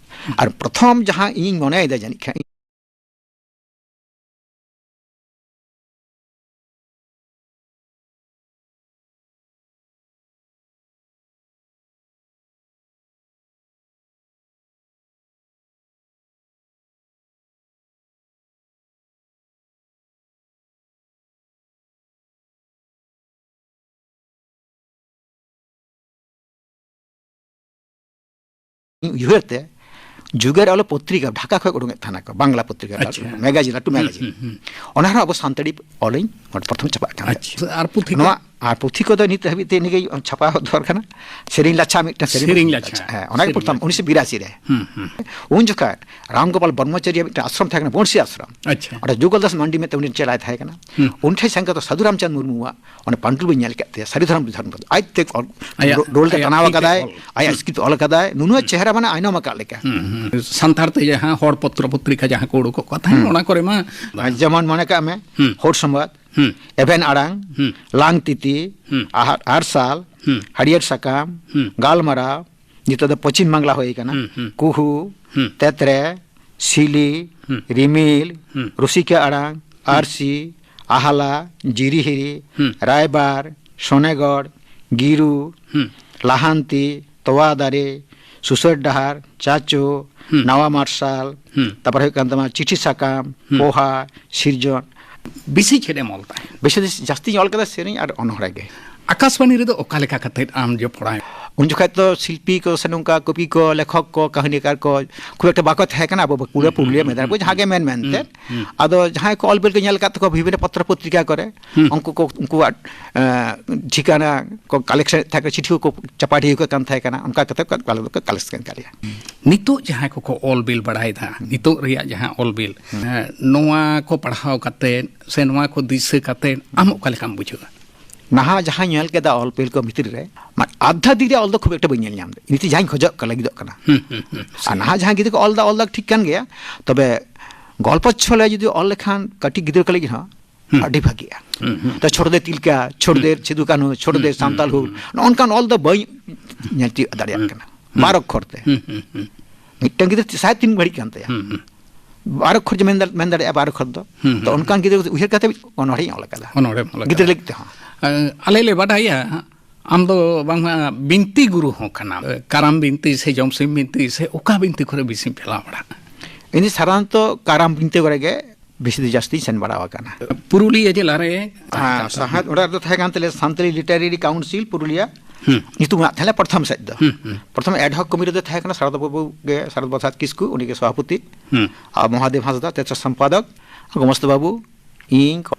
ᱦᱩᱸ᱾ ᱟᱨ ᱯᱨᱚᱛᱷᱚᱢ ᱡᱟᱦᱟᱸ ᱤᱧᱤᱧ ᱢᱚᱱᱮᱭᱮᱫᱟ ᱡᱟᱹᱱᱤᱡ ᱠᱷᱟᱱ, ᱤᱧ ᱩᱭᱦᱟᱹᱨ ᱛᱮ ᱡᱩᱜᱽ ᱟᱨ ᱟᱞᱚ ᱯᱚᱛᱨᱤᱠᱟ ᱰᱷᱟᱠᱟ ᱠᱷᱚᱱ ᱩᱰᱩᱝᱮᱫ ᱛᱟᱦᱮᱱᱟ ᱠᱚ, ᱵᱟᱝᱞᱟ ᱯᱚᱛᱨᱤᱠᱟ, ᱟᱪᱪᱷᱟ᱾ ᱢᱮᱜᱟᱡᱤᱱ, ᱞᱟᱹᱴᱩ ᱦᱩᱸ, ᱢᱮᱜᱟᱡᱤᱱ᱾ ᱦᱩᱸ, ᱦᱩᱸ᱾ ᱚᱱᱟ ᱨᱮᱦᱚᱸ ᱟᱵᱚ ᱥᱟᱱᱛᱟᱲᱤ ᱚᱞᱤᱧ ᱚᱸᱰᱮ ᱯᱨᱚᱛᱷᱚᱢ ᱪᱷᱟᱯᱟᱜ ᱠᱟᱱ ᱛᱟᱦᱮᱸᱫ᱾ ᱟᱪᱪᱷᱟ, ᱟᱨ ᱯᱩᱛᱷᱤ ᱠᱚ? ᱱᱚᱣᱟ ᱟᱨ ᱯᱩᱛᱷᱤ ᱠᱚᱫᱚ ᱱᱤᱛ ᱦᱟᱹᱵᱤᱡ ᱛᱮ ᱤᱱᱟᱹᱜᱮ ᱪᱷᱟᱯᱟ ᱫᱚᱨ ᱠᱟᱱᱟ᱾ ᱥᱮᱨᱮᱧ ᱞᱟᱪᱷᱟ ᱢᱤᱫᱴᱟᱝ ᱥᱮᱨᱮᱧ ᱥᱮᱨᱮᱧ ᱞᱟᱪᱷᱟ᱾ ᱞᱟᱪᱷᱟ᱾ ᱦᱮᱸ, ᱚᱱᱟ ᱜᱮ ᱥᱮᱨᱮᱧ ᱯᱨᱚᱛᱷᱚᱢ, ᱞᱟᱪᱷᱟ᱾ ᱩᱱᱤᱥᱥᱚ ᱵᱤᱨᱟᱥᱤ ᱨᱮ᱾ ᱦᱩᱸ, ᱦᱩᱸ᱾ ᱩᱱ ᱡᱚᱠᱷᱟᱡ ᱨᱟᱢ ᱜᱳᱯᱟᱞ ᱵᱨᱚᱦᱢᱚᱪᱟᱨᱤᱭᱟ ᱢᱤᱫᱴᱟᱝ ᱟᱥᱨᱚᱢ ᱛᱟᱦᱮᱸ ᱠᱟᱱᱟ, ᱵᱚᱱᱥᱤ ᱟᱥᱨᱚᱢ᱾ ᱟᱪᱪᱷᱟ᱾ ᱚᱸᱰᱮ ᱡᱩᱜᱚᱞ ᱫᱟᱥ ᱢᱟᱱᱰᱤ ᱢᱮᱱᱛᱮ ᱩᱱᱤ ᱪᱮᱞᱟᱭ ᱛᱟᱦᱮᱸ ᱠᱟᱱᱟ᱾ ᱦᱩᱸ᱾ ᱩᱱ ᱴᱷᱮᱱ ᱥᱮᱱ ᱠᱟᱛᱮ ᱥᱟᱫᱷᱩ ᱨᱟᱢᱪᱟᱸᱫᱽ ᱢᱩᱨᱢᱩᱣᱟᱜ ᱚᱱᱟ ᱯᱟᱱᱰᱩᱞ ᱵᱟᱹᱧ ᱧᱮᱞ ᱠᱮᱫ ᱛᱟᱭᱟ, ᱥᱟᱹᱨᱤ ᱫᱷᱚᱨᱚᱢ ᱫᱷᱚᱨᱚᱢ ᱯᱚᱫ᱾ ᱟᱡ ᱛᱮ ᱚᱞ, ᱟᱭᱟᱜ, ᱰᱚ-, ᱰᱚᱞ ᱛᱮ ᱟᱭᱟᱜ ᱴᱟᱱᱟᱣ ᱛᱤ ᱛᱮ ᱟᱠᱟᱫᱟᱭ, ᱚᱞ᱾ ᱟᱭᱟᱜ ᱦᱩᱸ᱾ ᱥᱠᱨᱤᱯᱴ ᱚᱞ ᱟᱠᱟᱫᱟᱭ, ᱱᱩᱱᱩᱣᱟᱜ ᱦᱩᱸ᱾ ᱪᱮᱦᱨᱟ ᱢᱟᱱᱮ ᱟᱭᱱᱚᱢ ᱟᱠᱟᱫ ᱞᱮᱠᱟ᱾ ᱦᱩᱸ, ᱦᱩᱸ᱾ ᱥᱟᱱᱛᱟᱲ ᱛᱮ ᱡᱟᱦᱟᱸ ᱦᱚᱲ ᱯᱚᱛᱨᱚ ᱯᱚᱛᱨᱤᱠᱟ ᱡᱟᱦᱟᱸ ᱠᱚ ᱩᱰᱩᱠᱚᱜ ᱠᱟᱱ ᱛᱟᱦᱮᱸᱫ, ᱦᱩᱸ᱾ ᱚᱱᱟ ᱠᱚᱨᱮ ᱢᱟ ᱡᱮᱢᱚᱱ ᱢᱚᱱᱮ ᱠᱟᱜ ᱢᱮ, ᱦᱩᱸ᱾ ᱦᱚᱲ ᱥᱚᱢᱵᱟᱫ, ᱦᱩᱸ᱾ ᱮᱵᱷᱮᱱ ᱟᱲᱟᱝ, ᱦᱩᱸ᱾ ᱞᱟᱝ ᱛᱤᱛᱤ, ᱦᱩᱸ᱾ ᱟᱦᱟᱨ, ᱟᱨᱥᱟᱞ, ᱦᱩᱸ᱾ ᱦᱟᱹᱨᱭᱟᱹᱲ ᱥᱟᱠᱟᱢ, ᱦᱩᱸ᱾ ᱜᱟᱞᱢᱟᱨᱟᱣ, ᱱᱤᱛᱚᱜ ᱫᱚ ᱯᱚᱪᱷᱤᱢ ᱵᱟᱝᱞᱟ ᱦᱩᱭ ᱠᱟᱱᱟ, ᱦᱩᱸ, ᱦᱩᱸ᱾ ᱠᱩᱦᱩ, ᱦᱩᱸ᱾ ᱛᱮᱛᱨᱮ, ᱥᱤᱞᱤ, ᱦᱩᱸ᱾ ᱨᱤᱢᱤᱞ, ᱦᱩᱸ᱾ ᱨᱩᱥᱤᱠᱟ ᱟᱲᱟᱝ, ᱦᱩᱸ᱾ ᱟᱨᱥᱤ, ᱟᱦᱟᱞᱟ, ᱡᱤᱨᱤᱦᱤᱨᱤ, ᱦᱩᱸ᱾ ᱨᱟᱭᱵᱟᱨ, ᱥᱚᱱᱮᱜᱚᱲ, ᱜᱤᱨᱩ, ᱦᱩᱸ᱾ ᱞᱟᱦᱟᱱᱛᱤ, ᱛᱚᱣᱟ ᱫᱟᱨᱮ, ᱥᱩᱥᱟᱹᱨ ᱰᱟᱦᱟᱨ, ᱪᱟᱪᱳ, ᱦᱩᱸ᱾ ᱱᱟᱣᱟ ᱢᱟᱨᱥᱟᱞ, ᱦᱩᱸ᱾ ᱛᱟᱨᱯᱚᱨᱮ ᱦᱩᱭᱩᱜ ᱠᱟᱱ ᱛᱟᱢᱟ ᱪᱤᱴᱷᱤ ᱥᱟᱠᱟᱢ, ᱦᱩᱸ᱾ ᱯᱚᱦᱟ, ᱥᱤᱨᱡᱚᱱ᱾ ᱵᱮᱥᱤ ᱪᱮᱫ ᱮᱢ ᱚᱞ ᱛᱟᱦᱮᱸᱫ? ᱵᱮᱥᱤ ᱫᱚ ᱡᱟᱹᱥᱛᱤᱧ ᱚᱞ ᱠᱟᱫᱟ ᱥᱮᱨᱮᱧ ᱟᱨ ᱚᱱᱚᱬᱦᱮ ᱜᱮ᱾ ᱟᱠᱟᱥᱵᱟᱬᱤ ᱨᱮᱫᱚ ᱚᱠᱟ ᱞᱮᱠᱟ ᱠᱟᱛᱮᱫ ᱟᱢ ᱡᱚᱯᱲᱟᱣ? ᱩᱱ ᱡᱚᱠᱷᱟᱡ ᱫᱚ ᱥᱤᱞᱯᱤ ᱠᱚ ᱥᱮ ᱱᱚᱝᱠᱟ ᱠᱚᱵᱤ ᱠᱚ, ᱞᱮᱠᱷᱚᱠ ᱠᱚ, ᱠᱟᱹᱦᱱᱤᱠᱟᱨ ᱠᱚ ᱠᱷᱩᱵ ᱮᱠᱴᱟ ᱵᱟᱠᱚ ᱛᱟᱦᱮᱸ ᱠᱟᱱᱟ, ᱟᱵᱚ ᱵᱟᱸᱠᱩᱲᱟ, ᱦᱩᱸ, ᱯᱩᱨᱩᱞᱤᱭᱟᱹ, ᱦᱩᱸ, ᱢᱮᱫᱽᱱᱟᱯᱩᱨ, ᱦᱩᱸ, ᱡᱟᱦᱟᱸ ᱜᱮ ᱢᱮᱱ ᱢᱮᱱᱛᱮ᱾ ᱦᱩᱸ, ᱦᱩᱸ᱾ ᱟᱫᱚ ᱡᱟᱦᱟᱸᱭ ᱠᱚ ᱚᱞ ᱵᱤᱞ ᱠᱚ ᱧᱮᱞ ᱟᱠᱟᱫ ᱛᱟᱠᱚᱣᱟ ᱵᱤᱵᱷᱤᱱᱱᱚ ᱯᱚᱛᱨᱚ ᱯᱚᱛᱨᱤᱠᱟ ᱠᱚᱨᱮ, ᱦᱩᱸ᱾ ᱩᱱᱠᱩ ᱠᱚ, ᱩᱱᱠᱩᱣᱟᱜ, ᱮᱸ, ᱴᱷᱤᱠᱟᱱᱟ ᱠᱚ ᱠᱟᱞᱮᱠᱥᱚᱱ ᱮᱫ ᱛᱟᱦᱮᱸ ᱠᱟᱱᱟ, ᱪᱤᱴᱷᱤ ᱠᱚᱠᱚ ᱪᱟᱯᱟᱴᱤ ᱟᱠᱚ ᱠᱟᱱ ᱛᱟᱦᱮᱸ ᱠᱟᱱᱟ, ᱚᱱᱠᱟ ᱠᱟᱛᱮ ᱠᱚ ᱟᱞᱮ ᱫᱚᱠᱚ ᱠᱟᱞᱮᱠᱥᱚᱱ ᱠᱟᱜ ᱞᱮᱭᱟ᱾ ᱱᱤᱛᱚᱜ ᱡᱟᱦᱟᱸᱭ ᱠᱚᱠᱚ ᱚᱞ ᱵᱤᱞ ᱵᱟᱲᱟᱭᱮᱫᱟ, ᱦᱩᱸ᱾ ᱱᱤᱛᱚᱜ ᱨᱮᱭᱟᱜ ᱡᱟᱦᱟᱸ ᱚᱞ ᱵᱤᱞ, ᱦᱩᱸ᱾ ᱮᱸ, ᱱᱚᱣᱟ ᱠᱚ ᱯᱟᱲᱦᱟᱣ ᱠᱟᱛᱮ ᱥᱮ ᱱᱚᱣᱟ ᱠᱚ ᱫᱤᱥᱟᱹ ᱠᱟᱛᱮ ᱟᱢ ᱚᱠᱟ ᱞᱮᱠᱟᱢ ᱵᱩᱡᱷᱟᱹᱣᱟ? ᱱᱟᱦᱟᱜ ᱡᱟᱦᱟᱸ ᱧᱮᱞ ᱠᱮᱫᱟ ᱚᱞ ᱵᱤᱞ ᱠᱚ ᱵᱷᱤᱛᱨᱤ ᱨᱮ, ᱢᱟᱱᱮ, ᱟᱫᱷᱟ ᱫᱤᱱ ᱨᱮᱭᱟᱜ ᱚᱞ ᱫᱚ ᱠᱷᱩᱵ ᱮᱠᱴᱟ ᱵᱟᱹᱧ ᱧᱮᱞ ᱧᱟᱢ ᱮᱫᱟ᱾ ᱱᱤᱛᱚᱜ ᱡᱟᱦᱟᱸᱧ ᱠᱷᱚᱡᱚᱜ ᱠᱟᱱ ᱞᱟᱹᱜᱤᱫᱚᱜ ᱠᱟᱱᱟ᱾ ᱦᱩᱸ, ᱦᱩᱸ, ᱦᱩᱸ᱾ ᱟᱨ ᱱᱟᱦᱟᱜ ᱡᱟᱦᱟᱸ ᱜᱤᱫᱽᱨᱟᱹ ᱠᱚ ᱚᱞ ᱮᱫᱟ, ᱚᱞ ᱫᱚ ᱴᱷᱤᱠ ᱠᱟᱱ ᱜᱮᱭᱟ, ᱛᱚᱵᱮ ᱜᱚᱞᱯᱚ ᱪᱷᱚᱞᱟ ᱡᱩᱫᱤ ᱚᱞ ᱞᱮᱠᱷᱟᱱ ᱠᱟᱹᱴᱤᱡ ᱜᱤᱫᱽᱨᱟᱹ ᱠᱚ ᱞᱟᱹᱜᱤᱫ ᱦᱚᱸ ᱦᱩᱸ᱾ ᱟᱹᱰᱤ ᱵᱷᱟᱹᱜᱤᱜᱼᱟ᱾ ᱦᱩᱸ, ᱦᱩᱸ᱾ ᱛᱚ, ᱪᱷᱳᱴᱳ ᱫᱮ ᱛᱤᱞᱠᱟ, ᱪᱷᱳᱴᱳ ᱫᱮ ᱦᱩᱸ᱾ ᱥᱤᱫᱩ ᱠᱟᱹᱱᱦᱩ, ᱪᱷᱳᱴᱳ ᱦᱩᱸ, ᱫᱮ ᱦᱩᱸ, ᱥᱟᱱᱛᱟᱞ ᱦᱩᱞ, ᱦᱩᱸ᱾ ᱱᱚᱜᱼᱚ ᱱᱚᱝᱠᱟᱱ ᱚᱞ ᱫᱚ ᱵᱟᱹᱧ ᱧᱮᱞ ᱛᱤᱭᱳᱜ ᱫᱟᱲᱮᱭᱟᱜ ᱦᱩᱸ᱾ ᱠᱟᱱᱟ᱾ ᱦᱩᱸ᱾ ᱵᱟᱨ ᱚᱠᱠᱷᱚᱨ ᱛᱮ᱾ ᱦᱩᱸ, ᱦᱩᱸ, ᱦᱩᱸ᱾ ᱢᱤᱫᱴᱟᱝ ᱜᱤᱫᱽᱨᱟᱹ ᱥᱟᱲᱮ ᱛᱤᱱ ᱜᱷᱟᱹᱲᱤᱡ ᱠᱟᱱ ᱛᱟᱭᱟ᱾ ᱦᱩᱸ, ᱦᱩᱸ᱾ ᱵᱟᱨ ᱚᱠᱠᱷᱚᱨ ᱡᱮ ᱢᱮᱱ ᱫᱟ-, ᱢᱮᱱ ᱫᱟᱲᱮᱭᱟᱜᱼᱟ, ᱵᱟᱨ ᱚᱠᱠᱷᱚᱨ ᱫᱚ᱾ ᱦᱩᱸ, ᱛᱚ, ᱦᱩᱸ, ᱚᱱᱠᱟᱱ ᱦᱩᱸ᱾ ᱜᱤᱫᱽᱨᱟᱹ ᱩᱭᱦᱟᱹᱨ ᱠᱟᱛᱮ ᱚᱱᱚᱬᱦᱮᱧ ᱚᱞ ᱟᱠᱟᱫᱟ᱾ ᱚᱱᱚᱬᱦᱮᱢ ᱚᱞ ᱟᱠᱟᱫᱟ᱾ ᱜᱤᱫᱽᱨᱟᱹ ᱞᱟᱹᱜᱤᱫ ᱛᱮᱦᱚᱸ᱾ ᱟᱸ, ᱟᱞᱮ ᱞᱮ ᱵᱟᱰᱟᱭᱟ, ᱟᱢ ᱫᱚ ᱵᱟᱝᱢᱟ ᱵᱤᱱᱛᱤ ᱜᱩᱨᱩ ᱦᱚᱸ ᱠᱟᱱᱟᱢ᱾ ᱠᱟᱨᱟᱢ ᱵᱤᱱᱛᱤ ᱥᱮ ᱡᱚᱢᱥᱤᱢ ᱵᱤᱱᱛᱤ ᱥᱮ ᱚᱠᱟ ᱵᱤᱱᱛᱤ ᱠᱚᱨᱮ ᱵᱮᱥᱤᱢ ᱪᱟᱞᱟᱣ ᱵᱟᱲᱟᱜᱼᱟ? ᱤᱧ ᱫᱚ ᱥᱟᱫᱷᱟᱨᱚᱱᱛᱚ ᱠᱟᱨᱟᱢ ᱵᱤᱱᱛᱤ ᱠᱚᱨᱮ ᱜᱮ ᱵᱮᱥᱤ ᱫᱚ ᱡᱟᱹᱥᱛᱤᱧ ᱥᱮᱱ ᱵᱟᱲᱟ ᱟᱠᱟᱱᱟ᱾ ᱯᱩᱨᱩᱞᱤᱭᱟᱹ ᱡᱮᱞᱟ ᱨᱮ ᱦᱮᱸ, ᱛᱟᱦᱮᱸ ᱠᱟᱱ ᱥᱟᱶᱦᱮᱫ ᱚᱲᱟᱜ ᱨᱮᱫᱚ ᱛᱟᱦᱮᱸ ᱠᱟᱱ ᱛᱟᱞᱮᱭᱟ ᱥᱟᱱᱛᱟᱲᱤ ᱞᱤᱴᱟᱨᱮᱨᱤ ᱠᱟᱣᱩᱱᱥᱤᱞ ᱯᱩᱨᱩᱞᱤᱭᱟ᱾ ᱦᱩᱸ᱾ ᱧᱩᱛᱩᱢ ᱨᱮᱱᱟᱜ ᱛᱟᱦᱮᱸ ᱞᱮᱱᱟ ᱯᱨᱚᱛᱷᱚᱢ ᱥᱮᱫ ᱫᱚ᱾ ᱦᱩᱸ, ᱦᱩᱸ᱾ ᱯᱨᱚᱛᱷᱚᱢ ᱮᱰᱦᱚᱠ ᱠᱚᱢᱤᱴᱤ ᱫᱚ ᱛᱟᱦᱮᱸ ᱠᱟᱱᱟ ᱥᱟᱨᱚᱫᱟ ᱵᱟᱵᱩ ᱜᱮ, ᱥᱟᱨᱚᱫᱟ ᱯᱨᱚᱥᱟᱫᱽ ᱠᱤᱥᱠᱩ, ᱩᱱᱤ ᱜᱮ ᱥᱚᱵᱷᱟᱯᱚᱛᱤ, ᱦᱩᱸ᱾ ᱟᱨ ᱢᱚᱦᱟᱫᱮᱵ ᱦᱟᱸᱥᱫᱟ ᱛᱮᱛᱨᱚ ᱥᱚᱢᱯᱟᱫᱚᱠ, ᱜᱳᱢᱚᱥᱛᱟ ᱵᱟᱵᱩ, ᱤᱧ ᱠᱚ᱾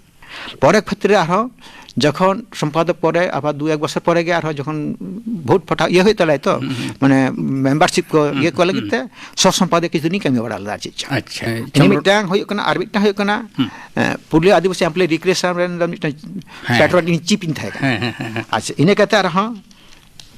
ᱯᱚᱨᱮ ᱠᱷᱮᱛᱨᱮ ᱟᱨᱦᱚᱸ ᱡᱚᱠᱷᱚᱱ ᱥᱚᱢᱯᱟᱫᱚᱠ ᱯᱚᱨᱮ ᱟᱵᱟᱨ ᱫᱩ ᱮᱠ ᱵᱚᱪᱷᱚᱨ ᱯᱚᱨᱮ ᱜᱮ ᱟᱨᱦᱚᱸ ᱡᱚᱠᱷᱚᱱ ᱵᱷᱳᱴ ᱯᱟᱴᱟ ᱤᱭᱟᱹ ᱦᱩᱭᱩᱜ ᱛᱟᱞᱮᱭᱟ ᱛᱚ, ᱦᱩᱸ, ᱦᱩᱸ᱾ ᱢᱟᱱᱮ ᱢᱮᱢᱵᱟᱨᱥᱤᱯ ᱠᱚ ᱦᱩᱸ, ᱤᱭᱟᱹ ᱠᱚ ᱞᱟᱹᱜᱤᱫ ᱦᱩᱸ᱾ ᱛᱮ ᱥᱚᱦ ᱥᱚᱢᱯᱟᱫᱚᱠ ᱠᱤᱪᱷᱩ ᱫᱤᱱᱤᱧ ᱠᱟᱹᱢᱤ ᱵᱟᱲᱟ ᱞᱮᱫᱟ ᱪᱮᱫ ᱪᱚ᱾ ᱟᱪᱪᱷᱟ᱾ ᱤᱱᱟᱹ ᱪᱚᱱᱫᱨᱚ- ᱢᱤᱫᱴᱟᱝ ᱦᱩᱭᱩᱜ ᱠᱟᱱᱟ, ᱟᱨ ᱢᱤᱫᱴᱟᱝ ᱦᱩᱭᱩᱜ ᱠᱟᱱᱟ, ᱦᱩᱸ᱾ ᱮ, ᱯᱩᱨᱩᱞᱤᱭᱟᱹ ᱟᱹᱫᱤᱵᱟᱹᱥᱤ ᱟᱢᱯᱞᱮ ᱨᱤᱠᱨᱤᱭᱮᱥᱚᱱ ᱨᱮᱱ ᱫᱚ ᱢᱤᱫᱴᱟᱝ ᱦᱮᱸ᱾ ᱯᱮᱴᱨᱚᱱ ᱤᱧ ᱪᱤᱯ ᱤᱧ ᱛᱟᱦᱮᱸ ᱠᱟᱱᱟ᱾ ᱦᱮᱸ, ᱦᱮᱸ, ᱦᱮᱸ, ᱦᱮᱸ᱾ ᱟᱪᱪᱷᱟ, ᱤᱱᱟᱹ ᱠᱟᱛᱮ ᱟᱨᱦᱚᱸ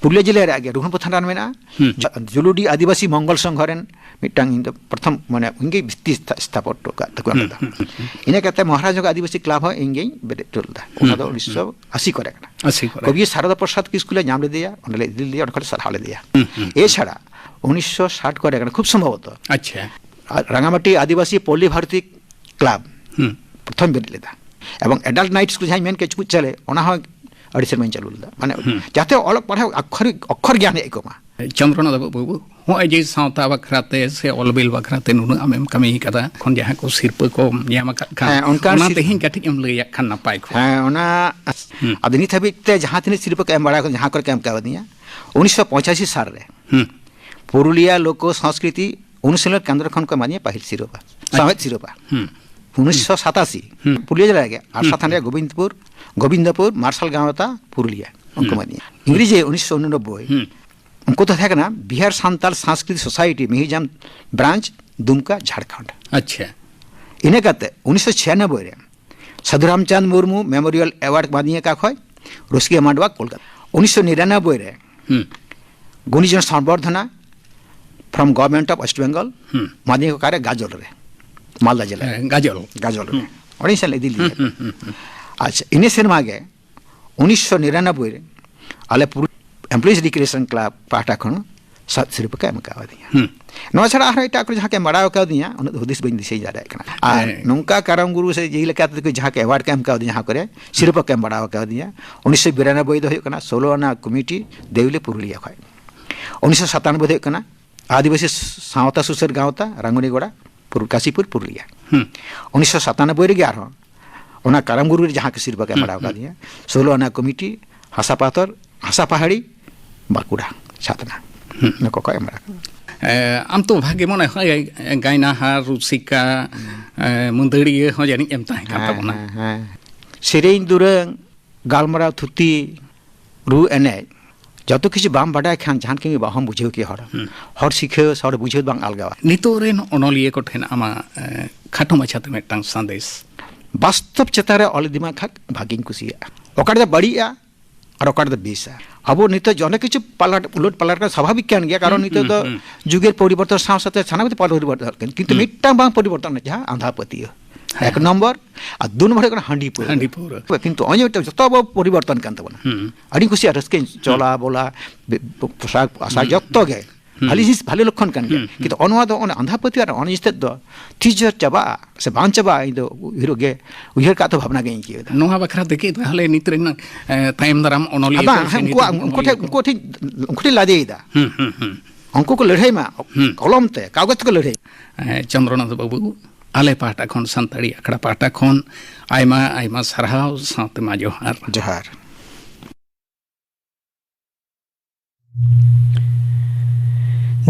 ᱯᱩᱨᱩᱞᱤᱭᱟᱹ ᱡᱮᱞᱟ ᱨᱮᱭᱟᱜ ᱜᱮ ᱨᱚᱜᱷᱩᱱᱟᱛᱷ ᱯᱨᱚᱫᱷᱟᱱ ᱨᱮᱱ ᱢᱮᱱᱟᱜᱼᱟ᱾ ᱦᱩᱸ᱾ ᱡᱩ-, ᱡᱩᱞᱩᱰᱤ ᱟᱹᱫᱤᱵᱟᱹᱥᱤ ᱢᱚᱝᱜᱚᱞ ᱥᱚᱝᱜᱷᱚ ᱨᱮᱱ ᱢᱤᱫᱴᱟᱝ ᱤᱧ ᱫᱚ ᱯᱨᱚᱛᱷᱚᱢ, ᱢᱟᱱᱮ, ᱩᱱᱤᱜᱮ ᱵᱷᱤᱛᱛᱤ ᱥᱛᱷᱟ-, ᱥᱛᱷᱟᱯᱚᱱ ᱦᱚᱴᱚ ᱠᱟᱜ ᱛᱟᱠᱚᱣᱟ ᱦᱩᱸ, ᱚᱸᱰᱮ ᱫᱚ᱾ ᱦᱩᱸ, ᱦᱩᱸ, ᱦᱩᱸ᱾ ᱤᱱᱟᱹ ᱠᱟᱛᱮ ᱢᱚᱦᱟᱨᱟᱡᱽᱱᱚᱜᱚᱨ ᱟᱹᱫᱤᱵᱟᱹᱥᱤ ᱠᱞᱟᱵᱽ ᱦᱚᱸ ᱤᱧ ᱜᱮᱧ ᱵᱮᱨᱮᱫ ᱦᱚᱴᱚ ᱞᱮᱫᱟ᱾ ᱦᱩᱸ, ᱚᱱᱟ ᱫᱚ ᱦᱩᱸ, ᱩᱱᱤᱥᱥᱚ ᱟᱥᱤ ᱠᱚᱨᱮ ᱠᱟᱱᱟ᱾ ᱟᱥᱤ ᱠᱚᱨᱮ᱾ ᱠᱚᱵᱤ ᱥᱟᱨᱚᱫᱟ ᱯᱨᱚᱥᱟᱫᱽ ᱠᱤᱥᱠᱩ ᱞᱮ ᱧᱟᱢ ᱞᱮᱫᱮᱭᱟ, ᱚᱸᱰᱮ ᱞᱮ ᱤᱫᱤ ᱞᱮᱫᱮᱭᱟ, ᱚᱸᱰᱮ ᱠᱷᱚᱱ ᱞᱮ ᱥᱟᱨᱦᱟᱣ ᱞᱮᱫᱮᱭᱟ᱾ ᱦᱩᱸ, ᱦᱩᱸ, ᱦᱩᱸ᱾ ᱮᱪᱷᱟᱲᱟ ᱩᱱᱤᱥᱥᱚ ᱥᱟᱴ ᱠᱚᱨᱮ ᱠᱟᱱᱟ, ᱠᱷᱩᱵ ᱥᱚᱢᱵᱷᱚᱵᱚᱛᱚ᱾ ᱟᱪᱪᱷᱟ᱾ ᱟᱨ ᱨᱟᱝᱜᱟᱢᱟᱴᱤ ᱟᱹᱫᱤᱵᱟᱹᱥᱤ ᱯᱚᱞᱞᱤ ᱵᱷᱟᱨᱚᱛᱤ ᱠᱞᱟᱵᱽ ᱦᱩᱸ᱾ ᱯᱨᱚᱛᱷᱚᱢ ᱵᱮᱨᱮᱫ ᱞᱮᱫᱟ᱾ ᱮᱵᱚᱝ adult night school ᱡᱟᱦᱟᱸᱧ ᱢᱮᱱ ᱠᱮᱫ, ᱪᱩᱠᱩᱡ ᱪᱟᱞᱮ, ᱚᱱᱟ ᱦᱚᱸ ᱟᱹᱰᱤ ᱥᱮᱨᱢᱟᱧ ᱪᱟᱹᱞᱩ ᱞᱮᱫᱟ᱾ ᱢᱟᱱᱮ, ᱦᱩᱸ᱾ ᱡᱟᱛᱮ ᱚᱞᱚᱜ ᱯᱟᱲᱦᱟᱣ ᱚᱠᱠᱷᱚᱨ, ᱚᱠᱠᱷᱚᱨ ᱜᱮᱭᱟᱱ ᱦᱮᱡ ᱠᱚᱜ ᱢᱟ᱾ ᱪᱚᱱᱫᱨᱚᱱᱟᱛᱷ ᱵᱟᱹᱵᱩ, ᱦᱚᱸᱜᱼᱚᱭ ᱡᱮ ᱥᱟᱶᱛᱟ ᱵᱟᱠᱷᱨᱟ ᱛᱮ ᱥᱮ ᱚᱞ ᱵᱤᱞ ᱵᱟᱠᱷᱨᱟ ᱛᱮ ᱱᱩᱱᱟᱹᱜ ᱟᱢᱮᱢ ᱠᱟᱹᱢᱤ ᱠᱟᱫᱟ, ᱠᱷᱚᱱ ᱡᱟᱦᱟᱸ ᱠᱚ ᱥᱤᱨᱯᱟᱹ ᱠᱚᱢ ᱧᱟᱢ ᱟᱠᱟᱫ ᱠᱷᱟᱱ, ᱦᱮᱸ, ᱚᱱᱠᱟᱱ ᱚᱱᱟ ᱥᱤᱨ- ᱛᱮᱦᱮᱧ ᱠᱟᱹᱴᱤᱡ ᱮᱢ ᱞᱟᱹᱭᱟᱜ ᱠᱷᱟᱱ ᱱᱟᱯᱟᱭ ᱠᱚᱜᱼᱟ᱾ ᱦᱮᱸ, ᱚᱱᱟ ᱦᱩᱸ᱾ ᱟᱫᱚ ᱱᱤᱛ ᱦᱟᱹᱵᱤᱡ ᱛᱮ ᱡᱟᱦᱟᱸ ᱛᱤᱱᱟᱹᱜ ᱥᱤᱨᱯᱟᱹ ᱠᱚ ᱮᱢ ᱵᱟᱲᱟ ᱟᱠᱟᱫᱤᱧᱟ, ᱡᱟᱦᱟᱸ ᱠᱚᱨᱮ ᱠᱚ ᱮᱢ ᱠᱟᱣᱫᱤᱧᱟ, ᱩᱱᱤᱥᱥᱚ ᱯᱚᱸᱪᱟᱥᱤ ᱥᱟᱞ ᱨᱮ ᱦᱩᱸ᱾ ᱯᱩᱨᱩᱞᱤᱭᱟ ᱞᱳᱠᱚ ᱥᱚᱝᱥᱠᱨᱤᱛᱤ ᱚᱱᱩᱥᱤᱞᱚᱱ ᱠᱮᱱᱫᱨᱚ ᱠᱷᱚᱱ ᱠᱚ ᱮᱢᱟᱫᱤᱧᱟ ᱯᱟᱹᱦᱤᱞ ᱥᱤᱨᱯᱟᱹ, ᱟᱪᱪᱷᱟ᱾ ᱥᱟᱶᱦᱮᱫ ᱥᱤᱨᱯᱟᱹ᱾ ᱦᱩᱸ᱾ ᱩᱱᱤᱥᱥᱚ ᱥᱟᱛᱟᱥᱤ, ᱦᱩᱸ᱾ ᱯᱩᱨᱩᱞᱤᱭᱟᱹ ᱡᱮᱞᱟ ᱨᱮᱜᱮ ᱟᱲᱥᱟ ᱦᱩᱸ᱾ ᱛᱷᱟᱱᱟ ᱨᱮᱭᱟᱜ ᱜᱳᱵᱤᱱᱫᱯᱩᱨ, ᱜᱳᱵᱤᱱᱫᱯᱩᱨ ᱢᱟᱨᱥᱟᱞ ᱜᱟᱶᱛᱟ ᱯᱩᱨᱩᱞᱤᱭᱟᱹ, ᱩᱱᱠᱩ ᱦᱩᱸ᱾ ᱮᱢᱟᱫᱤᱧᱟ᱾ ᱤᱝᱨᱮᱡᱤ ᱩᱱᱤᱥᱥᱚ ᱩᱱᱚᱱᱚᱵᱵᱳᱭ, ᱦᱩᱸ᱾ ᱩᱱᱠᱩ ᱫᱚ ᱛᱟᱦᱮᱸ ᱠᱟᱱᱟ ᱵᱤᱦᱟᱨ ᱥᱟᱱᱛᱟᱞ ᱥᱟᱝᱥᱠᱨᱤᱛ ᱥᱳᱥᱟᱭᱴᱤ, ᱢᱤᱦᱤᱡᱟᱢ ᱵᱨᱟᱧᱪ, ᱫᱩᱢᱠᱟ, ᱡᱷᱟᱲᱠᱷᱚᱸᱰ᱾ ᱟᱪᱪᱷᱟ᱾ ᱤᱱᱟᱹ ᱠᱟᱛᱮ ᱩᱱᱤᱥᱥᱚ ᱪᱷᱤᱭᱟᱱᱚᱵᱵᱳᱭ ᱨᱮ ᱥᱟᱫᱷᱩ ᱨᱟᱢᱪᱟᱸᱫᱽ ᱢᱩᱨᱢᱩ ᱢᱮᱢᱳᱨᱤᱭᱟᱞ ᱮᱣᱟᱨᱰ ᱮᱢᱟᱫᱤᱧᱟ ᱚᱠᱟ ᱠᱷᱚᱡ, ᱨᱚᱥᱤᱠᱟ ᱢᱟᱰᱣᱟ, ᱠᱳᱞᱠᱟᱛᱟ᱾ ᱩᱱᱤᱥᱥᱚ ᱱᱤᱨᱟᱱᱚᱵᱵᱳᱭ ᱨᱮ ᱦᱩᱸ᱾ ᱜᱩᱱᱤᱡᱚᱱ ᱥᱚᱢᱵᱚᱨᱫᱷᱚᱱᱟ from Government of West Bengal, ᱦᱩᱸ᱾ ᱮᱢᱟᱫᱤᱧᱟ ᱚᱠᱟᱨᱮ, ᱜᱟᱡᱚᱞ ᱨᱮ, ᱢᱟᱞᱫᱟ ᱡᱮᱞᱟ ᱨᱮ᱾ ᱦᱮᱸ, ᱜᱟᱡᱚᱞ᱾ ᱜᱟᱡᱚᱞ ᱨᱮ᱾ ᱦᱩᱸ᱾ ᱚᱸᱰᱮᱧ ᱥᱮᱱ ᱤᱫᱤ ᱞᱮᱫᱮᱭᱟ᱾ ᱦᱩᱸ, ᱦᱩᱸ, ᱦᱩᱸ, ᱦᱩᱸ᱾ ᱟᱪᱪᱷᱟ, ᱤᱱᱟᱹ ᱥᱮᱨᱢᱟ ᱜᱮ ᱩᱱᱤᱥᱥᱚ ᱱᱤᱨᱟᱱᱚᱵᱵᱳᱭ ᱨᱮ ᱟᱞᱮ ᱯᱩᱨᱩ-, ᱮᱢᱯᱞᱚᱭᱤᱡᱽ ᱨᱤᱠᱨᱤᱭᱮᱥᱚᱱ ᱠᱞᱟᱵᱽ ᱯᱟᱦᱴᱟ ᱠᱷᱚᱱ ᱥᱟᱛ ᱥᱤᱨᱯᱟᱹ ᱠᱚ ᱮᱢ ᱠᱟᱣᱫᱤᱧᱟ᱾ ᱦᱩᱸ᱾ ᱱᱚᱣᱟ ᱪᱷᱟᱲᱟ ᱟᱨᱦᱚᱸ ᱮᱴᱟᱜ ᱠᱚᱨᱮ ᱡᱟᱦᱟᱸ ᱠᱚ ᱮᱢ ᱵᱟᱲᱟ ᱠᱟᱣᱫᱤᱧᱟ, ᱩᱱᱟᱹᱜ ᱫᱚ ᱦᱩᱫᱤᱥ ᱵᱟᱹᱧ ᱫᱤᱥᱟᱹᱭ ᱫᱟᱲᱮᱭᱟᱜ ᱠᱟᱱᱟ᱾ ᱟᱨ ᱦᱮᱸ᱾ ᱱᱚᱝᱠᱟ ᱠᱟᱨᱟᱢ ᱜᱩᱨᱩ ᱥᱮ ᱡᱮ ᱞᱮᱠᱟ ᱛᱮᱠᱚ ᱡᱟᱦᱟᱸ ᱠᱚ ᱮᱣᱟᱨᱰ ᱠᱚ ᱮᱢ ᱠᱟᱣᱫᱤᱧᱟ, ᱡᱟᱦᱟᱸ ᱠᱚᱨᱮ ᱥᱤᱨᱯᱟᱹ ᱠᱚ ᱮᱢ ᱵᱟᱲᱟ ᱠᱟᱣᱫᱤᱧᱟ, ᱩᱱᱤᱥᱥᱚ ᱵᱤᱨᱟᱱᱚᱵᱵᱳᱭ ᱫᱚ ᱦᱩᱭᱩᱜ ᱠᱟᱱᱟ ᱥᱳᱞᱳ ᱟᱱᱟ ᱠᱚᱢᱤᱴᱤ, ᱫᱮᱣᱞᱤ, ᱯᱩᱨᱩᱞᱤᱭᱟᱹ ᱠᱷᱚᱱ᱾ ᱩᱱᱤᱥᱥᱚ ᱥᱟᱛᱟᱱᱚᱵᱵᱳᱭ ᱫᱚ ᱦᱩᱭᱩᱜ ᱠᱟᱱᱟ ᱟᱹᱫᱤᱵᱟᱹᱥᱤ ᱥᱟᱶᱛᱟ ᱥᱩᱥᱟᱹᱨ ᱜᱟᱶᱛᱟ, ᱨᱟᱝᱜᱩᱱᱤᱜᱚᱲᱟ, ᱯᱩᱨ-, ᱠᱟᱥᱤᱯᱩᱨ, ᱯᱩᱨᱩᱞᱤᱭᱟᱹ᱾ ᱦᱩᱸ᱾ ᱩᱱᱤᱥᱥᱚ ᱥᱟᱛᱟᱱᱚᱵᱵᱳᱭ ᱨᱮᱜᱮ ᱟᱨᱦᱚᱸ ᱚᱱᱟ ᱠᱟᱨᱟᱢ ᱜᱩᱨᱩ ᱨᱮ ᱡᱟᱦᱟᱸ ᱠᱚ ᱥᱤᱨᱯᱟᱹ ᱠᱚ ᱮᱢ ᱦᱩᱸ, ᱵᱟᱲᱟ ᱦᱩᱸ᱾ ᱠᱟᱫᱤᱧᱟ, ᱥᱳᱞᱳ ᱟᱱᱟ ᱠᱚᱢᱤᱴᱤ, ᱦᱟᱥᱟ ᱯᱟᱛᱷᱚᱨ, ᱦᱟᱥᱟ ᱯᱟᱦᱟᱲᱤ, ᱵᱟᱸᱠᱩᱲᱟ, ᱪᱷᱟᱛᱱᱟ᱾ ᱦᱩᱸ᱾ ᱱᱩᱠᱩ ᱠᱚ ᱮᱢ ᱵᱟᱲᱟ ᱠᱟᱜᱼᱟ᱾ ᱮ, ᱟᱢ ᱛᱚ ᱵᱷᱟᱜᱮ ᱢᱚᱱᱮ ᱦᱚᱸ ᱜᱟᱭᱱᱟᱦᱟᱨ, ᱨᱩᱥᱤᱠᱟ, ᱮ, ᱢᱟᱹᱫᱟᱹᱲᱤᱭᱟᱹ ᱦᱚᱸ ᱡᱟᱹᱱᱤᱡ ᱮᱢ ᱛᱟᱦᱮᱸ ᱠᱟᱱ ᱦᱮᱸ, ᱛᱟᱵᱚᱱᱟ᱾ ᱦᱮᱸ, ᱦᱮᱸ᱾ ᱥᱮᱨᱮᱧ ᱫᱩᱨᱟᱹᱝ, ᱜᱟᱞᱢᱟᱨᱟᱣ ᱛᱷᱩᱛᱤ, ᱨᱩ ᱮᱱᱮᱡ, ᱡᱚᱛᱚ ᱠᱤᱪᱷᱩ ᱵᱟᱢ ᱵᱟᱰᱟᱭ ᱠᱷᱟᱱ ᱡᱟᱦᱟᱱ ᱠᱟᱹᱢᱤ ᱵᱟᱦᱚᱢ ᱵᱩᱡᱷᱟᱹᱣ ᱠᱮᱭᱟ ᱦᱚᱲ᱾ ᱦᱩᱸ᱾ ᱦᱚᱲ ᱥᱤᱠᱷᱟᱹᱣ ᱥᱮ ᱦᱚᱲ ᱵᱩᱡᱷᱟᱹᱣ ᱵᱟᱝ ᱟᱞᱜᱟᱣᱟ᱾ ᱱᱤᱛᱚᱜ ᱨᱮᱱ ᱚᱱᱚᱞᱤᱭᱟᱹ ᱠᱚ ᱴᱷᱮᱱ ᱟᱢᱟᱜ, ᱮ, ᱠᱷᱟᱴᱚ ᱢᱟᱪᱷᱟᱛᱮ ᱢᱤᱫᱴᱟᱝ ᱥᱟᱸᱫᱮᱥ᱾ ᱵᱟᱥᱛᱚᱵ ᱪᱮᱛᱟᱱ ᱨᱮ ᱚᱞ ᱤᱫᱤ ᱢᱟ ᱠᱷᱟᱱ ᱵᱷᱟᱜᱤᱧ ᱠᱩᱥᱤᱭᱟᱜᱼᱟ᱾ ᱚᱠᱟ ᱨᱮᱫᱚ ᱵᱟᱹᱲᱤᱡᱼᱟ ᱟᱨ ᱚᱠᱟ ᱨᱮᱫᱚ ᱵᱮᱥᱟ᱾ ᱟᱵᱚ ᱱᱤᱛᱚᱜ ᱡᱚᱱᱮ ᱠᱤᱪᱷᱩ ᱯᱟᱞᱟᱴ, ᱩᱞᱟᱹᱴ ᱯᱟᱞᱟᱴ ᱠᱟᱱᱟ, ᱥᱟᱵᱷᱟᱵᱤᱠ ᱠᱟᱱ ᱜᱮᱭᱟ, ᱠᱟᱨᱚᱱ ᱦᱩᱸ, ᱱᱤᱛᱚᱜ ᱦᱩᱸ, ᱫᱚ ᱦᱩᱸ᱾ ᱡᱩᱜᱮᱨ ᱯᱚᱨᱤᱵᱚᱨᱛᱚᱱ ᱥᱟᱶ ᱥᱟᱶᱛᱮ ᱥᱟᱱᱟᱢ ᱜᱮ ᱯᱚᱨᱤᱵᱚᱨᱛᱚᱱ ᱠᱟᱱᱟ, ᱠᱤᱱᱛᱩ ᱦᱩᱸ᱾ ᱢᱤᱫᱴᱟᱝ ᱵᱟᱝ ᱯᱚᱨᱤᱵᱚᱨᱛᱚᱱ ᱠᱟᱱᱟ, ᱡᱟᱦᱟᱸ ᱟᱸᱫᱷᱟ ᱯᱟᱹᱛᱭᱟᱹᱣ᱾ ᱦᱮᱸ᱾ ᱮᱠ ᱱᱚᱢᱵᱚᱨ᱾ ᱟᱨ ᱫᱩ ᱱᱚᱢᱵᱚᱨ ᱦᱩᱭᱩᱜ ᱠᱟᱱᱟ ᱦᱟᱺᱰᱤ ᱯᱟᱹᱣᱨᱟᱹ᱾ ᱦᱟᱺᱰᱤ ᱯᱟᱹᱣᱨᱟᱹ᱾ ᱠᱤᱱᱛᱩ ᱱᱚᱜᱼᱚᱭ ᱡᱮ ᱡᱚᱛᱚ ᱟᱵᱚ ᱯᱚᱨᱤᱵᱚᱨᱛᱚᱱ ᱠᱟᱱ ᱛᱟᱵᱚᱱᱟ᱾ ᱦᱩᱸ᱾ ᱟᱹᱰᱤᱧ ᱠᱩᱥᱤᱭᱟᱜᱼᱟ, ᱨᱟᱹᱥᱠᱟᱹᱧ, ᱦᱩᱸ᱾ ᱪᱚᱞᱟ ᱵᱚᱞᱟ, ᱵᱮ-, ᱯᱳᱥᱟᱠ ᱟᱥᱟᱠ ᱦᱩᱸ᱾ ᱡᱚᱛᱚ ᱜᱮ᱾ ᱦᱩᱸ᱾ ᱵᱷᱟᱞᱤ ᱡᱤᱱᱤᱥ, ᱵᱷᱟᱞᱤ ᱞᱚᱠᱠᱷᱚᱱ ᱠᱟᱱ ᱜᱮᱭᱟ᱾ ᱦᱩᱸ, ᱦᱩᱸ᱾ ᱠᱤᱱᱛᱩ ᱚᱱᱟ ᱫᱚ, ᱚᱱᱟ ᱟᱸᱫᱷᱟ ᱯᱟᱹᱛᱭᱟᱹᱣ ᱟᱨ ᱚᱱᱟ ᱡᱤᱱᱤᱥ ᱛᱮᱫ ᱫᱚ ᱛᱤᱥ ᱡᱮ ᱪᱟᱵᱟᱜᱼᱟ ᱥᱮ ᱵᱟᱝ ᱪᱟᱵᱟᱜᱼᱟ, ᱤᱧ ᱫᱚ ᱩᱭᱦᱟᱹᱨ ᱜᱮ, ᱩᱭᱦᱟᱹᱨ ᱠᱟᱜ ᱛᱮ ᱵᱷᱟᱵᱽᱱᱟ ᱜᱮ ᱤᱧ ᱟᱹᱭᱠᱟᱹᱣ ᱮᱫᱟ᱾ ᱱᱚᱣᱟ ᱵᱟᱠᱷᱨᱟ ᱛᱮᱜᱮ ᱛᱟᱦᱞᱮ ᱱᱤᱛ ᱨᱮᱱ, ᱮ, ᱛᱟᱭᱚᱢ ᱫᱟᱨᱟᱢ ᱚᱱᱚᱞᱤᱭᱟᱹ ᱟᱵᱟᱝ, ᱠᱚ ᱥᱮ ᱩᱱᱠᱩᱣᱟᱜ, ᱱᱤᱛ ᱨᱮᱱ ᱩᱱᱠᱩ ᱴᱷᱮᱱ, ᱚᱱᱚᱞᱤᱭᱟᱹ ᱠᱚ᱾ ᱩᱱᱠᱩ ᱴᱷᱮᱱ, ᱩᱱᱠᱩ ᱴᱷᱮᱱ ᱞᱟᱫᱮᱭᱮᱫᱟ᱾ ᱦᱩᱸ, ᱦᱩᱸ, ᱦᱩᱸ᱾ ᱩᱱᱠᱩ ᱠᱚ ᱞᱟᱹᱲᱦᱟᱹᱭ ᱢᱟ, ᱦᱩᱸ᱾ ᱠᱚᱞᱚᱢ ᱛᱮ, ᱠᱟᱜᱚᱡᱽ ᱛᱮᱠᱚ ᱞᱟᱹᱲᱦᱟᱹᱭ᱾ ᱮ, ᱪᱚᱱᱫᱨᱚᱱᱟᱛᱷ ᱵᱟᱹᱵᱩ, ᱟᱞᱮ ᱯᱟᱦᱴᱟ ᱠᱷᱚᱱ, ᱥᱟᱱᱛᱟᱲᱤ ᱟᱠᱷᱲᱟ ᱯᱟᱦᱴᱟ ᱠᱷᱚᱱ ᱟᱭᱢᱟ, ᱟᱭᱢᱟ ᱥᱟᱨᱦᱟᱣ ᱥᱟᱶᱛᱮ ᱢᱟ ᱡᱚᱦᱟᱨ᱾ ᱡᱚᱦᱟᱨ᱾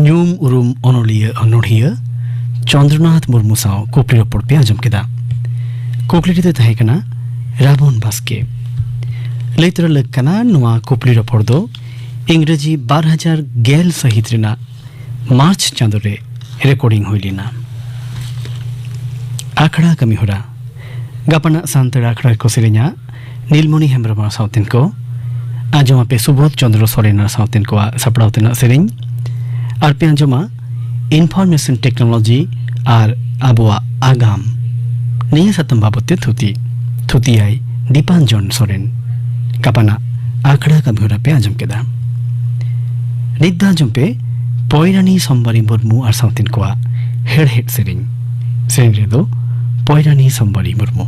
ᱧᱩᱢ ᱩᱨᱩᱢ ᱚᱱᱚᱞᱤᱭᱟᱹ ᱚᱱᱚᱬᱦᱤᱭᱟᱹ ᱪᱚᱱᱫᱨᱚᱱᱟᱛᱷ ᱢᱩᱨᱢᱩ ᱥᱟᱶ ᱠᱩᱠᱞᱤ ᱨᱚᱯᱚᱲ ᱯᱮ ᱟᱸᱡᱚᱢ ᱠᱮᱫᱟ᱾ ᱠᱩᱠᱞᱤ ᱨᱮᱫᱚ ᱛᱟᱦᱮᱸ ᱠᱟᱱᱟ ᱨᱟᱵᱚᱱ ᱵᱟᱥᱠᱮ᱾ ᱞᱟᱹᱭ ᱛᱚᱨᱟ ᱞᱟᱹᱠ ᱠᱟᱱᱟ, ᱱᱚᱣᱟ ᱠᱩᱠᱞᱤ ᱨᱚᱯᱚᱲ ᱫᱚ ᱤᱝᱨᱮᱡᱤ ᱵᱟᱨ ᱦᱟᱡᱟᱨ ᱜᱮᱞ ᱥᱟᱹᱦᱤᱛ ᱨᱮᱱᱟᱜ ᱢᱟᱨᱪ ᱪᱟᱸᱫᱳ ᱨᱮ ᱨᱮᱠᱚᱨᱰᱤᱝ ᱦᱩᱭ ᱞᱮᱱᱟ᱾ ᱟᱠᱷᱲᱟ ᱠᱟᱹᱢᱤᱦᱚᱨᱟ᱾ ᱜᱟᱯᱟᱱᱟᱜ ᱥᱟᱱᱛᱟᱲ ᱟᱠᱷᱲᱟ ᱨᱮᱠᱚ ᱥᱮᱨᱮᱧᱟ ᱱᱤᱞᱢᱚᱱᱤ ᱦᱮᱢᱵᱨᱚᱢ ᱟᱨ ᱥᱟᱶᱛᱮᱱ ᱠᱚ᱾ ᱟᱸᱡᱚᱢ ᱟᱯᱮ ᱥᱩᱵᱳᱫᱷ ᱪᱚᱸᱫᱽᱨᱚ ᱥᱚᱨᱮᱱ ᱟᱨ ᱥᱟᱶᱛᱮᱱ ᱠᱚᱣᱟᱜ ᱥᱟᱯᱲᱟᱣ ᱛᱮᱱᱟᱜ ᱥᱮᱨᱮᱧ᱾ ᱟᱨ ᱯᱮ ᱟᱸᱡᱚᱢᱟ ᱤᱱᱯᱷᱚᱨᱢᱮᱥᱚᱱ ᱴᱮᱠᱱᱳᱞᱚᱡᱤ ᱟᱨ ᱟᱵᱚᱣᱟᱜ ᱟᱜᱟᱢ, ᱱᱤᱭᱟᱹ ᱥᱟᱛᱟᱢ ᱵᱟᱵᱚᱛ ᱛᱮ ᱛᱷᱩᱛᱤ᱾ ᱛᱷᱩᱛᱤᱭᱟᱭ ᱫᱤᱯᱟᱧᱡᱚᱱ ᱥᱚᱨᱮᱱ᱾ ᱜᱟᱯᱟᱱᱟᱜ ᱟᱠᱷᱲᱟ ᱠᱟᱹᱢᱤᱦᱚᱨᱟ ᱯᱮ ᱟᱸᱡᱚᱢ ᱠᱮᱫᱟ᱾ ᱱᱤᱛ ᱫᱚ ᱟᱸᱡᱚᱢ ᱯᱮ ᱯᱚᱭᱨᱟᱱᱤ ᱥᱳᱢᱵᱟᱨᱤ ᱢᱩᱨᱢᱩ ᱟᱨ ᱥᱟᱶᱛᱮᱱ ᱠᱚᱣᱟᱜ ᱦᱮᱲᱦᱮᱫ ᱥᱮᱨᱮᱧ᱾ ᱥᱮᱨᱮᱧ ᱨᱮᱫᱚ ᱯᱚᱭᱨᱟᱱᱤ ᱥᱳᱢᱵᱟᱨᱤ ᱢᱩᱨᱢᱩ᱾